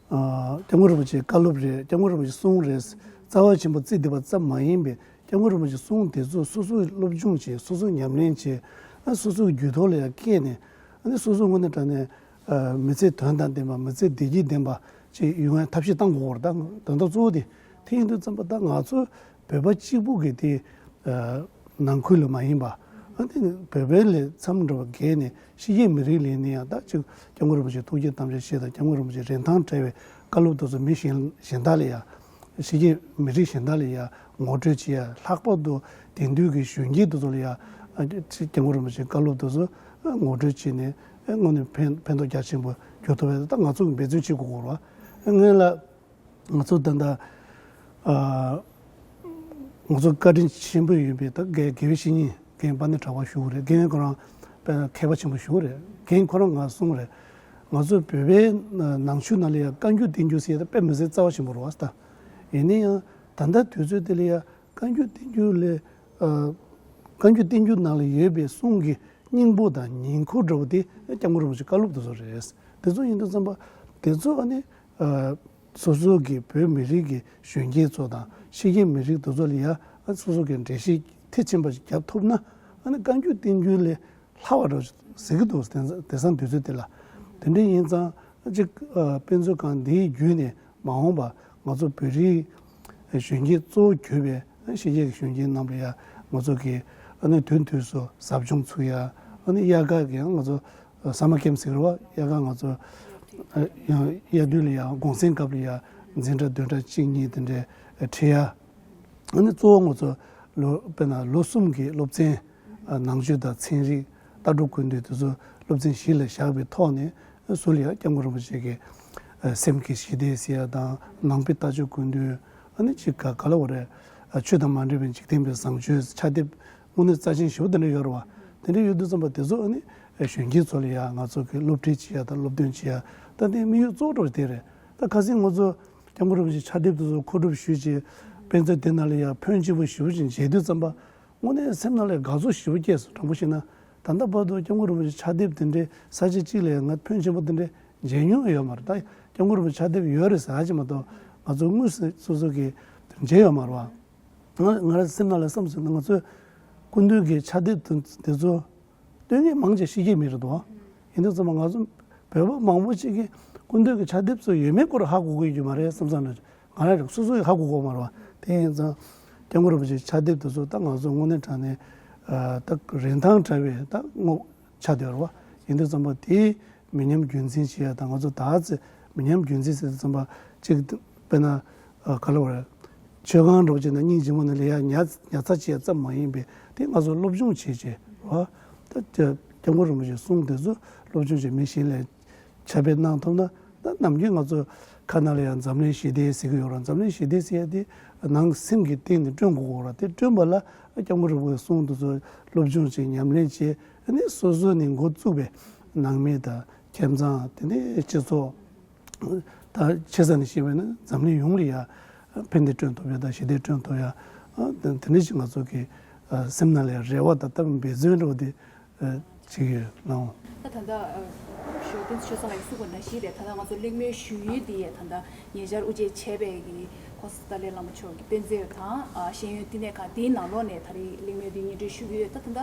ཨ་སྐྱབས་མགོན་རིན་པོ་ཆེའི་བཀའ་སློབ་རེད། སྐྱབས་མགོན་རིན་པོ་ཆེའི་གསུང་རེད། རྩ་བ་ཆེན་པོ་རྩིས་བསྡད་པ་ཙམ་མ་ཡིན་པའི་སྐྱབས་མགོན་རིན་པོ་ཆེའི་གསུང་དེ་ཚོ་སོ་སོའི་སློབ་སྦྱོང་བྱས། སོ་སོའི་ཉམས་ལེན་བྱས། ཨ་སོ་སོའི་རྒྱུད་ཐོག་ལ་ཡང་བསྐྱལ་ནས། ཨ་ནི་སོ་སོའི་དངོས་གནས་དྲང་གནས་ཨ་མི་ཚེ་དོན་དང་ལྡན་པ། མི་ཚེ་བདེ་སྐྱིད་ལྡན་པ་ཅིག་ཡོང་བའི་ཐབས་ཤེས་གཏང་དགོས་པ་རེད། ད་དོན་དག་གཙོ་བོ་དེ། དེ་ཡིན་དུས་ཙམ་པ་ད་ང་ཚོ་བོད་པ་གཅིག་པུ་གི་དེ་ཨ་ནང་ཁུལ་ལ་མ་ཡིན་པ། ཨ་ནི་བོད་པའི་ལས་མཚམས་འདྲ་བ་བརྒལ་ནས་ཕྱི་རྒྱལ་མི་རིགས་ལ་ཡིན་ན་ཡང་ད་ཅིག་སྐྱབས་མགོན་རིན་པོ་ཆེའི་ཐུགས་བསྐྱེད་དམ་བཅའ་བཞི་དང་སྐྱབས་མགོན་རིན་པོ་ཆེའི་རིན་ཐང་བྲལ་བའི་བཀའ་སློབ་དེ་ཚོ་མི་གཞན་གཞན་དག་ལ་ཡང་། ཕྱི་རྒྱལ་མི་རིགས་གཞན་དག་ལ་ཡང་ངོ་སྤྲོད་བྱེད་ཡ། ལྷག་པར་དུ་དེང་དུས་ཀྱི་གཞོན་སྐྱེས་དེ་ཚོ་ལ་ཡང་སྐྱབས་མགོན་རིན་པོ་ཆེའི་བཀའ་སློབ་དེ་ཚོ་ངོ་སྤྲོད་བྱས་ནས་དངོས་གནས་ཕན་ཕན་ཐོགས་རྒྱ་ཆེན་པོ་འགྱུར་ཐུབ་པ་ད་ང་ཚོ་གིས་འབད་བརྩོན་བྱེད་དགོས་ཀྱི་རེད་བ། སྔོན་ལ་ང་ཚོ་ད་ལྟ་ཨ་ང་ཚོ་བཀའ་དྲིན་ཆེན་པོ་ཡིན་པའི་ད་དགེ་དགེ་བའི་བཤེས་གཉེན་རྒན་དཔལ་ལྡན་གྲགས་པ་བཞུགས་རེད། རྒན་ཁོ་རང་དཔེ་མཁས་པ་ཆེན་པོ་བཞུགས་རེད། རྒན་ཁོ་རང་ང་གསུངས་རེད། ང་ཚོ་བོད་པའི་ནང་ཆོས་ནང་ལ་ཡང་བཀའ་འགྱུར་བསྟན་འགྱུར་ཟེར་ཡ་ད་དཔེ་མི་སྲིད་རྩ་བ་ཆེན་པོ་རེད་བ། ད་ཡིན་ན་ཡང་ད་ལྟ་དུས་ཚོད་དེ་ལ་ཡང་བཀའ་འགྱུར་བསྟན་འགྱུར་ལས་ཨ་བཀའ་འགྱུར་བསྟན་འགྱུར་ནང་ལ་ཡོད་པའི་གསུང་གི་སྙིང་པོ་དང་ཉེ་འཁོར་འདྲ་བོ་དེ་སྐྱབས་མགོན་རིན་པོ་ཆེའི་བཀའ་སློབ་དེ་ཚོ་རེད། དེ་ཚོ་ཡིན་དུས་ཙམ་པ་དེ་ཚོ་ཨ་ནི་ཨ་སོ་སོ་གི་བོད་མི་རིགས་ཀྱི་གཞོན་སྐྱེས་ཚོ་དང་ཕྱི་རྒྱལ་མི་རིགས་དེ་ཚོ་ལ་ཡ་ཨ་སོ་སོ་གི་འགྲེལ་བཤད་མཐིལ་ཕྱིན་པ་ཞིག་རྒྱབ་ཐུབ་ན། ཨ་ནི་བཀའ་འགྱུར་བསྟན་འགྱུར་ལས་ལྷག་པ་འདྲ་ཟེར་གྱི་འདུག་དེང་སང་དུས་ཚོད་དེ་ལ། དེ་འདྲ་ཡིན་ཙང་ཅིག་ཨ་དཔེ་མཛོད་ཁང་འདིའི་བརྒྱུད་ནས་མ་འོངས་པ་ང་ཚོ་བོད་རིགས་གཞོན་སྐྱེས་གཙོ་བོ་གྱུར་པའི་ཕྱི་རྒྱལ་གྱི་གཞོན་སྐྱེས་རྣམས་ལ་ཡ་ང་ཚོ་གི་ཨ་ནི་དུས་དུས་སུ་ཟབ་སྦྱོང་ཚུགས་ཡ། ཨ་ནི་དབྱར་ཁ་གི་ང་ཚོ་སམ་མར་ཀེམ་ཟེར་བ། དབྱར་ཁ་ང་ཚོ་ཡང་དབྱར་དུས་ལ་ཡ་གུང་སེང་སྐབས་ལ་ཡ་འཛིན་གྲྭ་བདུན་ཕྲག་གཅིག་གཉིས་དེ་འདྲའི་ཁྲིད་ཡ། ཨ་ནི་གཙོ་བོ་ང་ཚོ་ལོ་དཔེར་ན་ལོ་གསུམ་གྱི་སློབ་ཚན། ཨ་ནང་ཆོས་དང་ཚན་རིག་ལྟ་གྲུབ་ཀུན་བཏུས་དེ་ཚོ་སློབ་ཚན་བཞི་ལ་བཞག་པའི་ཐོག་ནས་ཟུར་ལ་ཡང་སྐྱབས་མགོན་རིན་པོ་ཆེ་གི་ཨ་སེམས་ཀྱི་ཞི་བདེ་ཟེར་ཡ་དང་། ནང་པའི་ལྟ་སྤྱོད་ཀུན་བཏུས། ཨ་ནི་ཅིག་ག་ག་ལབ་དགོས་རེད། ཨ་ཆོས་དང་མ་འདྲེས་པའི་འཇིག་རྟེན་པའི་བཟང་སྤྱོད་ཕྱག་དེབ་དངོས་གནས་རྩ་ཆེན་ཞེ་པོ་དེ་འདྲ་ཡོད་རེད་བ། དེ་འདྲ་ཡོད་དུས་ཙམ་པ་དེ་ཚོ་ཨ་ནི་གཞོན་སྐྱེས་ཚོ་ལ་ཡང་ང་ཚོ་གི་སློབ་ཁྲིད་བྱེད་ཡ་དང་སློབ་སྟོན་བྱེད་ཡ། ད་དེ་དམིགས་ཡུལ་གཙོ་བོ་འདྲ་བོ་དེ་རེད། ད་ཁ་སང་ང་ཚོ་སྐྱབས་མགོན་རིན་པོ་ཆེའི་ཕྱག་དེབ་དེ་ཚོ་མཁོ་སྒྲུབ་ཞུས་བྱས། དཔེ་མཛོད་དེ་ནང་ལ་ཡང་ཕོན་ཆེན་པོ་ཞེ་པོ་ཅིག་མཇལ་དུས་ཙམ་པ། དངོས་གནས་སེམས་ནང་ལ་དགའ་ཚོར་ཞེ་པོ་སྐྱེས་སོང་། དྲང་པོ་བཤད་ན། ད་ལྟ་བར་དུ་སྐྱབས་མགོན་རིན་པོ་ཆེ་ཕྱག་དེབ་དེ་འདྲའི་ས་ཆ་གཅིག་ལ་ཡང་ང་ཕོན་ཆེན་པོ་དེ་འདྲའི་མཇལ་མྱོང་ཡོད་མ་རེད། ད་སྐྱབས་མགོན་རིན་པོ་ཆེ་ཕྱག་དེབ་ཡོད་རེད་ཟེར་ཡ་ཅིག་མ་གཏོགས་ང་ཚོ་དངོས་སུ་སོ་སོ་གིས་མཇལ་ཡོད་མ་རེད་བ། ང་ང་རང་སེམས་ནང་ལ་བསམ་སོང་ན། ང་ཚོའི་སྐུ་མདུན་གྱི་ཕྱག་དེབ་དེ་དེ་ཚོ་སྟོན་མཁན་མང་ཆེ་ཕྱི་རྒྱལ་མི་རེད་དོ། ཡིན་དུས་ཙམ་པ་ང་ཚོ་བོད་པ་མང་པོ་ཅིག་གིས་སྐུ་མདུན་གྱི་ཕྱག་དེབ་ཚོ་ཡོད་མེད་སྐོར་ཧ་གོ་གི་ཡོད་ཀྱི་མ་རེད་བསམ་བསམ་ན། ང་རང་རང་སོ་སོ་ཡིས་ཧ་གོ་གི་ཡོད་མ་རེད་བ། དེ་ཡིན་ཙང་སྐྱབས་མགོན་རིན་པོ་ཆེའི་ཕྱག་དེབ་དེ་ཚོ་ད་ང་ཚོ་དངོས་གནས་དྲང་གནས་ཨ་ད་རིན་ཐང་བྲལ་བའི་ད་ངོ་ཆགས་བསྡད་ཡོད་རེད་བ། ཡིན་དུས་ཙམ་པ་དེའི་མི་ཉམས་རྒྱུན་འཛིན་བྱེད་ཡ་དང་། ང་ཚོ་ད་ཚེ་མི་ཉམས་རྒྱུན་འཛིན་ཟེར་དུས་ཙམ་པ་ཅིག་དཔེར་ན་ཨ་ག་ལ་བ་རེད། མཆོད་ཁང་འདྲ་པོ་ཅིག་ནང་སྙིང་རྗེ་མོ་ནས་ལས་ཡ་ཉར་ཉར་ཚགས་བྱེད་ཡ་ཙམ་མ་ཡིན་པའི་དེ་ང་ཚོ་སློབ་སྦྱོང་བྱེད་བྱེད་རེད་བ། ད་སྐྱབས་མགོན་རིན་པོ་ཆེའི་གསུང་དེ་ཚོ་སློབ་སྦྱོང་བྱེད་མི་གཞན་ལ་ཁྱབ་སྤེལ་གནང་ཐུབ་ན། ད་ནམ་རྒྱུན་ང་ཚོ་ཁ་ནང་ལ་ཡང་འཛམ་གླིང་ཞི་བདེ་ཟེར་གྱི་ཡོད་ར། འཛམ་གླིང་ཞི་བདེ་ཟེར་ཡ་དེ་ནང་སེམས་ཀྱི་སྟེང་ནས་བསྐྲུན་དགོས་ཀྱི་ཡོད་ར། དེ་བསྐྲུན་པ་ལ་སྐྱབས་མགོན་རིན་པོ་ཆེའི་གསུང་དེ་ཚོ་སློབ་སྦྱོང་བྱེད། ཉམས་ལེན་བྱེད། ཨ་ནི་སོ་སོ་ནས་འགོ་བཙུགས་པའི་ནང་མི་དང་ཁྱིམ་ཚང་། དེ་ནས་སྤྱི་ཚོགས། ད་ཆེ་ས་ནས་བཤད་པ་ཡིན་ན་འཛམ་གླིང་ཡོངས་ལ་ཡ་ཕན་བདེ་བསྐྲུན་ཐུབ་ཡ་དང་ཞི་བདེ་བསྐྲུན་ཐུབ་ཡ། ཨ་དེ་དེ་འདྲ་ཞིག་ང་ཚོ་གི་ཨ་སེམས་ནང་ལ་རེ་བ་དང་ད་འབད་བརྩོན་འདྲ་པོ་དེ་ཨ་བྱེད་ཀྱི་ཡོད་ལགས། ད་ད་ལྟ་ཨ་ཞོ་བསྟན་ཆོས་བཟང་ལགས་ཀྱིས་གསུངས་པ་ནང་བཞིན་རེད། ད་ལྟ་ང་ཚོ་གླེང་མོལ་ཞུ་ཡུལ་འདི་ཡ་ད་ལྟ་ཉེ་ཆར་དབུ་འབྱེད་བྱས་པའི་གི་༸གོང་ས་ཏཱ་ལའི་བླ་མ་མཆོག་གི་དཔེ་མཛོད་དང་ཨ་ཤེས་ཡོན་བསྟི་གནས་ཁང་འདིའི་ནང་ལོགས་ནས་ད་རེས་གླེང་མོལ་འདི་སྙན་སྒྲོན་ཞུ་གི་ཡོད། ད་ད་ལྟ་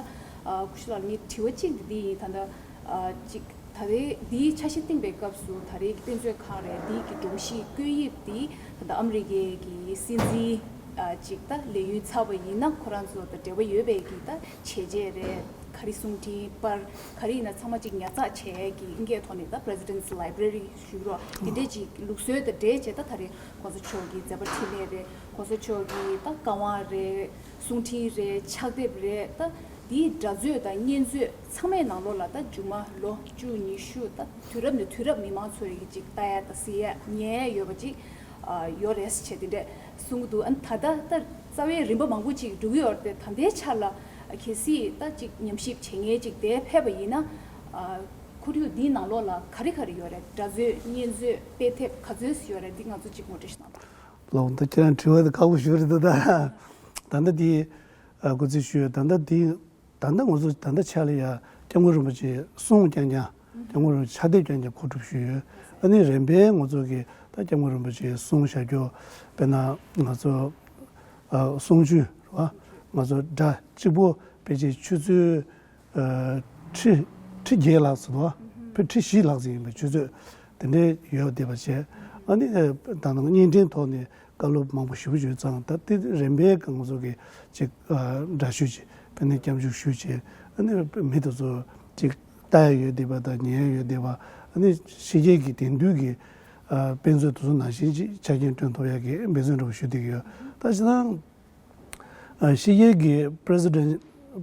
ཨ་སྐུ་ཞབས་ལགས་ངའི་དྲི་བ་གཅིག་འདི་ཡིན། ད་ལྟ་ཨ་གཅིག་ད་རེས་འདིའི་འཆར་གཞི་བཏིང་པའི་སྐབས་སུ་ད་རེས་ཀྱི་དཔེ་མཛོད་ཁང་རེད། འདིའི་གི་སྒྲོམ་གཞི་བཀོད་དབྱིབས་འདི་ད་ལྟ་ཨ་མི་རི་ཀའི་གི་སྲིད་འཛིན་ཨ་ཅིག་ད་ལས་ཡུན་ཚར་བ་ཡིན་ན་ཁོ་རང་ཚོ་དང་འབྲེལ་བ་ཡོད་པའི་གི་ད་བྱས་རྗེས་རེད། ག་རེ་གསུང་འཕྲིན་པར་ག་རེ་ཡིན་ན་ཚང་མ་ཅིག་ཉར་ཚགས་བྱས་གི་ཨིན་སྐད་ཐོག་ནས་ད་President's Library ཞུ་རོགས་དེ་འདྲས་ཅིག་ལུགས་སྲོལ་དང་འབྲེལ་བྱས། ད་ད་རེས་༸གོང་ས་མཆོག་གི་མཛད་པ་འཕྲིན་ལས་རེད། ༸གོང་ས་མཆོག་གི་ད་བཀའ་དབང་རེད། གསུང་འཕྲིན་རེད། ཕྱག་དེབ་རེད། ད་དེའི་འདྲ་མཛོད་དང་བརྙན་མཛོད་ཚང་མའི་ནང་ལོགས་ལ་ད་མཇུག་མ་ལོ་བཅུ་ཉི་ཤུ་ད་དུས་རབས་ནས་དུས་རབས་མི་མང་ཚོས་ཀྱི་ཅིག་ལྟ་ཡ་ད་གཟིགས་ཡ་ཉན་ཡ་ཡོད་པ་ཅིག་ཨ་ཡོད་རེད་ཟེར་བྱས་དེ་འདྲས་གསུང་གི་འདུག་ཨ་ད་ད་ད་རྩ་བའི་རིམ་པ་མང་པོ་ཅིག་འགྲོ་གི་ཡོད་རེད་དེ། ད་ལྟའི་ཆར་ལ་གལ་སྲིད་ད་ཅིག་ཉམས་ཞིབ་བྱེད་མཁན་ཅིག་དེ་ཕེབས་པ་ཡིན་ན་ཨ་ཁོར་ཡུག་འདིའི་ནང་ལོགས་ལ་ག་རེ་ག་རེ་ཡོད་རེད། འདྲ་མཛོད་བརྙན་མཛོད་དཔེ་དེབ་ག་ཚོད་ཡོད་རེད། འདི་ང་ཚོ་ཅིག་ངོ་སྤྲོད་ཞིག་གནང་དང་། ལགས། ད་ཁྱེད་རང་དྲི་བ་དེ་ཁག་པོ་ཞིག་རེད་འདུག་ད་ད་ལྟ་འདི་ཨ་སྐུ་ཚེ་ཞུ་ཡོད། ད་ལྟ་འདི་ད་ལྟ་ང་ཚོ་ད་ལྟ་ཆ་ལ་ཡ་སྐྱབས་མགོན་རིན་པོ་ཆེའི་གསུང་རྐྱང་རྐྱང་། སྐྱབས་མགོན་རིན་པོ་ཆེའི་ཕྱག་དེབ་རྐྱང་རྐྱང་མཁོ་སྒྲུབ་ཞུས་ཡོད། ཨ་ནི་རིམ་པས་ང་ཚོ་གི་ད་སྐྱབས་མགོན་རིན་པོ་ཆེའི་གསུང་བཞག་རྒྱུ། དཔེར་ན་ང་ཚོ་ཨ་གསུང་ཆོས་རེད་བ། ང་ཚོ་སྒྲ་གཅིག་པོ་ཕལ་ཆེར་ཆུ་ཚོད་ཨ་ཁྲི་ཁྲི་བརྒྱད་ལྷག་ཙམ་འདུག་ཕལ་ཁྲི་བཞི་ལྷག་ཙམ་ཡིན་པའི་ཆུ་ཚོད་དེ་འདྲའི་ཡོད་བསྡད་པ་བྱས། ཨ་ནི་ད་ནང་བརྙན་འཕྲིན་ཐོག་ནས་བཀའ་སློབ་མང་པོ་ཞེ་པོ་ཅིག་ཡོད་ཙང་། ད་དེ་རིམ་པས་ང་ཚོ་གི་ཅིག་ཨ་འདྲ་བཤུས་བྱས། དཔེར་ན་སྐྱབས་འཇུག་ཞུས་བྱས། ཨ་ནི་མི་དེ་ཚོ་ཅིག་ལྟ་ཡ་ཡོད་བསྡད་པ་དང་ཉན་ཡ་ཡོད་བསྡད་པ། ཨ་ནི་ཕྱི་རྒྱལ་གྱི་དེང་དུས་ཀྱི་ཨ་དཔེ་མཛོད་དེ་ཚོ་ནང་བཞིན་ཅིག་ཆ་རྐྱེན་བསྐྲུན་ཐུབ་ཡ་གི་འབད་བརྩོན་འདྲ་པོ་ཞུ་བསྡད་ཀྱི་ཡོད། ད་ཅི་ད་ཨ་ཕྱི་རྒྱལ་གྱི་President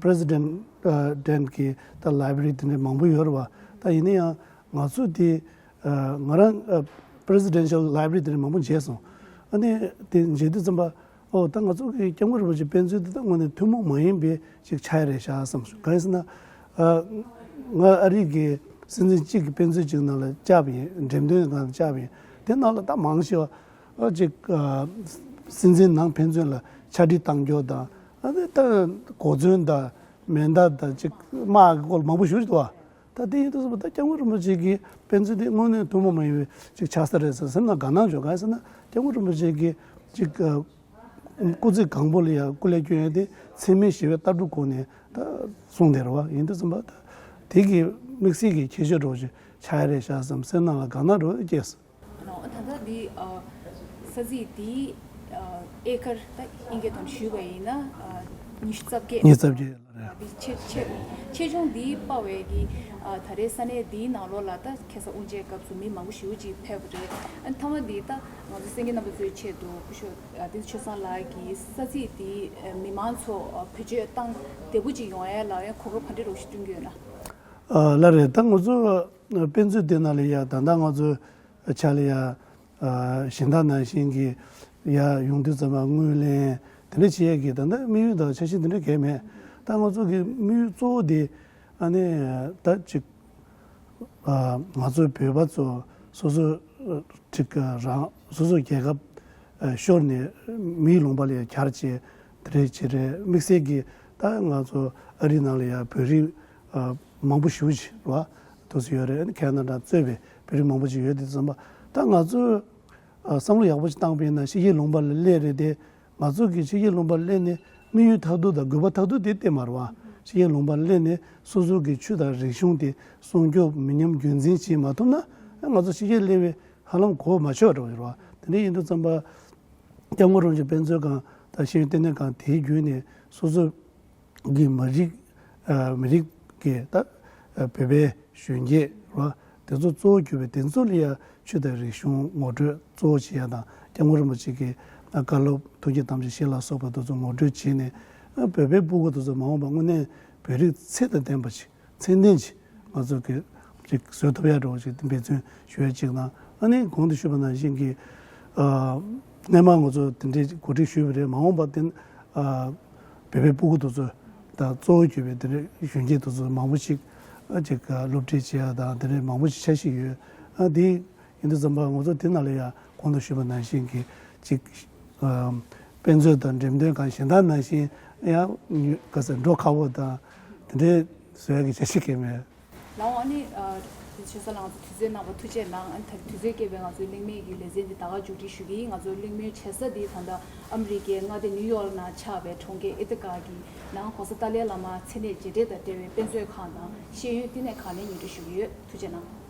President ཨ་Dent གི་ད་Library དེ་འདྲ་མང་པོ་ཡོད་རེད་བ། ད་ཡིན་ན་ཡང་ང་ཚོ་དེ་ཨ་ང་རང་ཨ་Presidential Library དེ་འདྲ་མང་པོ་མཇལ་སོང་། ཨ་ནི་དེ་མཇལ་དུས་ཙམ་པ་ཨོ་ད་ང་ཚོ་གི་སྐྱབས་མགོན་རིན་པོ་ཆེའི་དཔེ་མཛོད་དེ་ད་དངོས་གནས་ཐུན་མོང་མ་ཡིན་པའི་ཅིག་ཆགས་ཡ་རེད་ཤག་བསམ་སོང་། གང་ཡིན་ཟེར་ན་ཨ་ང་ཨ་རི་གི་སྲིད་འཛིན་གཅིག་གི་དཔེ་མཛོད་ཅིག་ནང་ལ་བཅར་བ་ཡིན། འགྲེམས་སྟོན་ནང་ལ་བཅར་བ་ཡིན། དེ་ནང་ལ་ད་མང་ཆེ་བ། ཨ་ཅིག་ཨ་སྲིད་འཛིན་ནང་ཕན་ཚུན་ལ་ཕྱག་བྲིས་བཏང་རྒྱུ་དང་། ཨ་ནི་ད་གོ་མཚོན་དང་མེ་མདའ་དང་ཅིག་དམག་གི་སྐོར་མང་པོ་ཞིག་རེད་བ། ད་དེ་ཡིན་དུས་ཙམ་པ་ད་སྐྱབས་མགོན་རིན་པོ་ཆེ་གི་དཔེ་མཛོད་དེ་དངོས་གནས་ཐུན་མོང་མ་ཡིན་པའི་ཅིག་ཆགས་ས་རེད་ཟེར་སེམས་ནང་དགའ་སྣང་བྱུང་། གང་ཡིན་ཟེར་ན་སྐྱབས་མགོན་རིན་པོ་ཆེ་གི་ཅིག་ཨ་སྐུ་ཚེ་གང་པོ་ལ་ཡང་སྐུ་ལས་བསྐྱོན་ཡ་དེ་འཚེ་མེད་ཞི་བའི་ལྟ་གྲུབ་སྒོ་ནས་ད་གསུངས་བསྡད་རེད་བ། ཡིན་དུས་ཙམ་པ་ད་དེ་གི་དམིགས་བསལ་གྱི་ཁྱད་ཆོས་འདྲ་པོ་ཞིག་ཆགས་ཡ་རེད་ཤག་བསམ་སེམས་ནང་ལ་དགའ་སྣང་འདྲ་པོ་སྐྱེས་སོང་། ཨ་ད་ལྟ་འདི་ཨ་ས་ཚིགས་འདི་ཨ་ཨེ་ཀར་ད་ཨིན་སྐད་ཐོག་ཞུས་པ་ཡིན་ན་ཨ་ཉི་ཤུ་རྩ་བརྒྱད། ཉི་ཤུ་རྩ་བརྒྱད་ལ་རེད། འདི་ཆེ་ཆེ་ཆེ་ཆུང་འདི་དཔའ་བའི་གི་ཨ་ད་རེས་ས་གནས་འདིའི་ནང་ལོགས་ལ་ད་ཁ་སང་དབུ་འབྱེད་སྐབས་སུ་མི་མང་པོ་ཞེ་པོ་ཅིག་ཕེབས་པ་རེད། ཨ་མཐའ་མ་འདི་ད་ང་ཚོ་གསན་མཁན་རྣམ་པ་ཚོའི་ཆེད་དུ་སྐུ་ཞབས་ཨ་བསྟན་འཛིན་ཆོས་བཟང་ལགས་ཀྱིས་ས་ཚིགས་འདི་ཨ་མི་མང་ཚོ་ཨ་བེད་སྤྱོད་བཏང་བདེ་པོ་ཅིག་ཡོང་ཡ་ལ་ཡང་གོ་སྐབས་ག་འདྲ་རོགས་ཤིག་བསྐྲུན་གྱི་ཡོད་ན། ཨ་ལགས་རེད། ད་ང་ཚོ་ཨ་དཔེ་མཛོད་འདི་ནང་ལ་ཡ་ད་ལྟ་ང་ཚོ་ཆ་ལ་ཡ་ཨ་གཞན་དག་ནང་བཞིན་གྱི་ཡ་ཡོང་དུས་ཙམ་པ་དངུལ་ལེན་དེ་འདྲ་བྱེད་ཡས་ཀྱི་ད་ལྟ་དམིགས་ཡུལ་དང་འཆར་གཞི་དེ་འདྲ་གང་ཡང་མེད། ད་ང་ཚོ་གི་དམིགས་ཡུལ་གཙོ་བོ་དེ་ཨ་ནི་ད་ཅིག་ཨ་ང་ཚོ་བོད་པ་ཚོ་སོ་སོ་ཅིག་རང་སོ་སོ་རྒྱལ་ཁབ་ཨ་ཤོར་ནས་མིའི་ལུང་པ་ལ་ཡ་གྱར་བྱས་དེ་འདྲ་བྱས་རེད། དམིགས་བསལ་གྱི་ད་ང་ཚོ་ཨ་རི་ནང་ལ་ཡ་བོད་རིགས་ ཨ་མང་པོ་ཞེ་པོ་ཅིག་རེད་བ། དེ་ཚོ་ཡོད་རེད། ཨ་ནི་ཁེ་ན་ཌ་གཙོས་པའི་བོད་རིགས་མང་པོ་ཅིག་ཡོད་དེ་ཙམ་པ། ད་ང་ཚོས་ཨ་བསམ་བློ་ཡག་པོ་ཅིག་བཏང་པ་ཡིན་ན་ཕྱི་རྒྱལ་ལུང་པ་ལ་སླེབས་རེད་དེ། ང་ཚོ་གི་ཕྱི་རྒྱལ་ལུང་པ་ལ་སླེབས་ནས་དམིགས་ཡུལ་མཐར་ཐུག་དང་དགོས་པ་མཐར་ཐུག་དེ་བལྟས་མ་རེད་བ། ཕྱི་རྒྱལ་ལུང་པ་ལ་སླེབས་ནས་སོ་སོ་གི་ཆོས་དང་རིག་གཞུང་དེ་སྲུང་སྐྱོབ་མི་ཉམས་རྒྱུན་འཛིན་བྱེད་མ་ཐུབ་ན། ཨ་ང་ཚོ་ཕྱི་རྒྱལ་སླེབས་པའི་ཧ་ལམ་གོ་མ་ཆོད་འགྲོ་གི་རེད་བ། དེ་འདྲ་ཡིན་དུས་ཙམ་པ། སྐྱབས་མགོན་རིན་པོ་ཆེ་དཔེ་མཛོད་ཁང་དང་ཤེས་ཡོན་ལྟེ་གནས་ཁང་དེའི་བརྒྱུད་ནས་སོ་སོ་གི་མི་རིགས་ཨ་མི་རིགས་ཀྱི་ད་ཨ་བོད་པའི་གཞོན་སྐྱེས་ར་དེ་ཚོ་གཙོ་བོ་གྱུར་པའི་དེ་ཚོ་ལ་ཡ་ཆོས་དང་རིག་གཞུང་ངོ་སྤྲོད་གཙོ་བོ་བྱེད་ཡ་དང་། སྐྱབས་མགོན་རིན་པོ་ཆེ་གི་ཨ་བཀའ་སློབ་ཐུགས་བསྐྱེད་དམ་བཅའ་བཞི་ལ་སོགས་པ་དེ་ཚོ་ངོ་སྤྲོད་བྱས་ནས། ཨ་བོད་པའི་སྤུ་གུ་དེ་ཚོ་མ་འོངས་པ་དངོས་གནས་བོད་རིགས་ཚད་དང་ལྡན་པ་ཞིག་ཚད་ལྡན་ཅིག་ང་ཚོ་གི་ཅིག་བཟོ་ཐུབ་ཡ་འདྲ་བོ་ཅིག་འབད་བརྩོན་ཞུ་ཡ་ཅིག་དང་། ཨ་ནི་གོང་དུ་ཞུས་པ་ནང་བཞིན་གྱི་ཨ་སྔོན་མ་ང་ཚོ་དེ་འདྲའི་གོ་སྒྲིག་ཞུས་པ་རེད། མ་འོངས་པ་དེ་ཨ་བོད་པའི་སྤུ་གུ་དེ་ཚོ་དང་གཙོ་བོ་གྱུར་པའི་དེ་འདྲའི་གཞོན་སྐྱེས་དེ་ཚོ་མང་པོ་ཞིག་ཨ་ཅིག་སློབ་ཁྲིད་བྱེད་ཡ་དང་དེ་འདྲའི་མང་པོ་ཞིག་འཆར་གཞི་ཡོད། ཨ་དེ་ཡིན་དུས་ཙམ་པ་ང་ཚོ་དེ་ནང་ལ་ཡ་གོང་དུ་ཞུས་པ་ནང་བཞིན་གྱི་ཅིག་ཨ་དཔེ་མཛོད་དང་འགྲེམས་སྟོན་ཁང་གཞན་དག་ནང་བཞིན་ཡང་ག་ས་འགྲོ་ཁག་པོ་དང་དེ་འདྲའི་བཟོ་ཡ་གི་འཆར་གཞི་གང་ཡང་མེད། ལགས་འོང་། ཨ་ནི་ཨ་ཆོས་ས་ལགས་ཚོ་དུས་ཚོད་གནང་བར་ཐུགས་རྗེ་གནང་། ཨ་ནི་ད་དུས་ཚོད་བསྐལ་པའི་ང་ཚོའི་གླེང་མོལ་གྱི་ལེ་ཚན་འདི་ད་ག་མཇུག་སྒྲིལ་ཞུ་གི་ཡིན། ང་ཚོའི་གླེང་མོལ་བྱེད་ས་འདི་ད་ལྟ་ཨ་མི་རི་ཀའི་མངའ་སྡེ་ནིའུ་ཡོག་ནང་ཆགས་པའི་གྲོང་ཁྱེར་ཨེ་ཐི་ཀ་གི་ནང་༸གོང་ས་ཏཱ་ལའི་བླ་མ་མཚན་གནས་རྗེས་དྲན་དང་འབྲེལ་བའི་དཔེ་མཛོད་ཁང་དང་ཤེས་ཡོན་བསྟི་གནས་ཁང་ནས་སྙན་སྒྲོན་ཞུ་གི་ཡོད། ཐུགས་རྗེ་གནང་།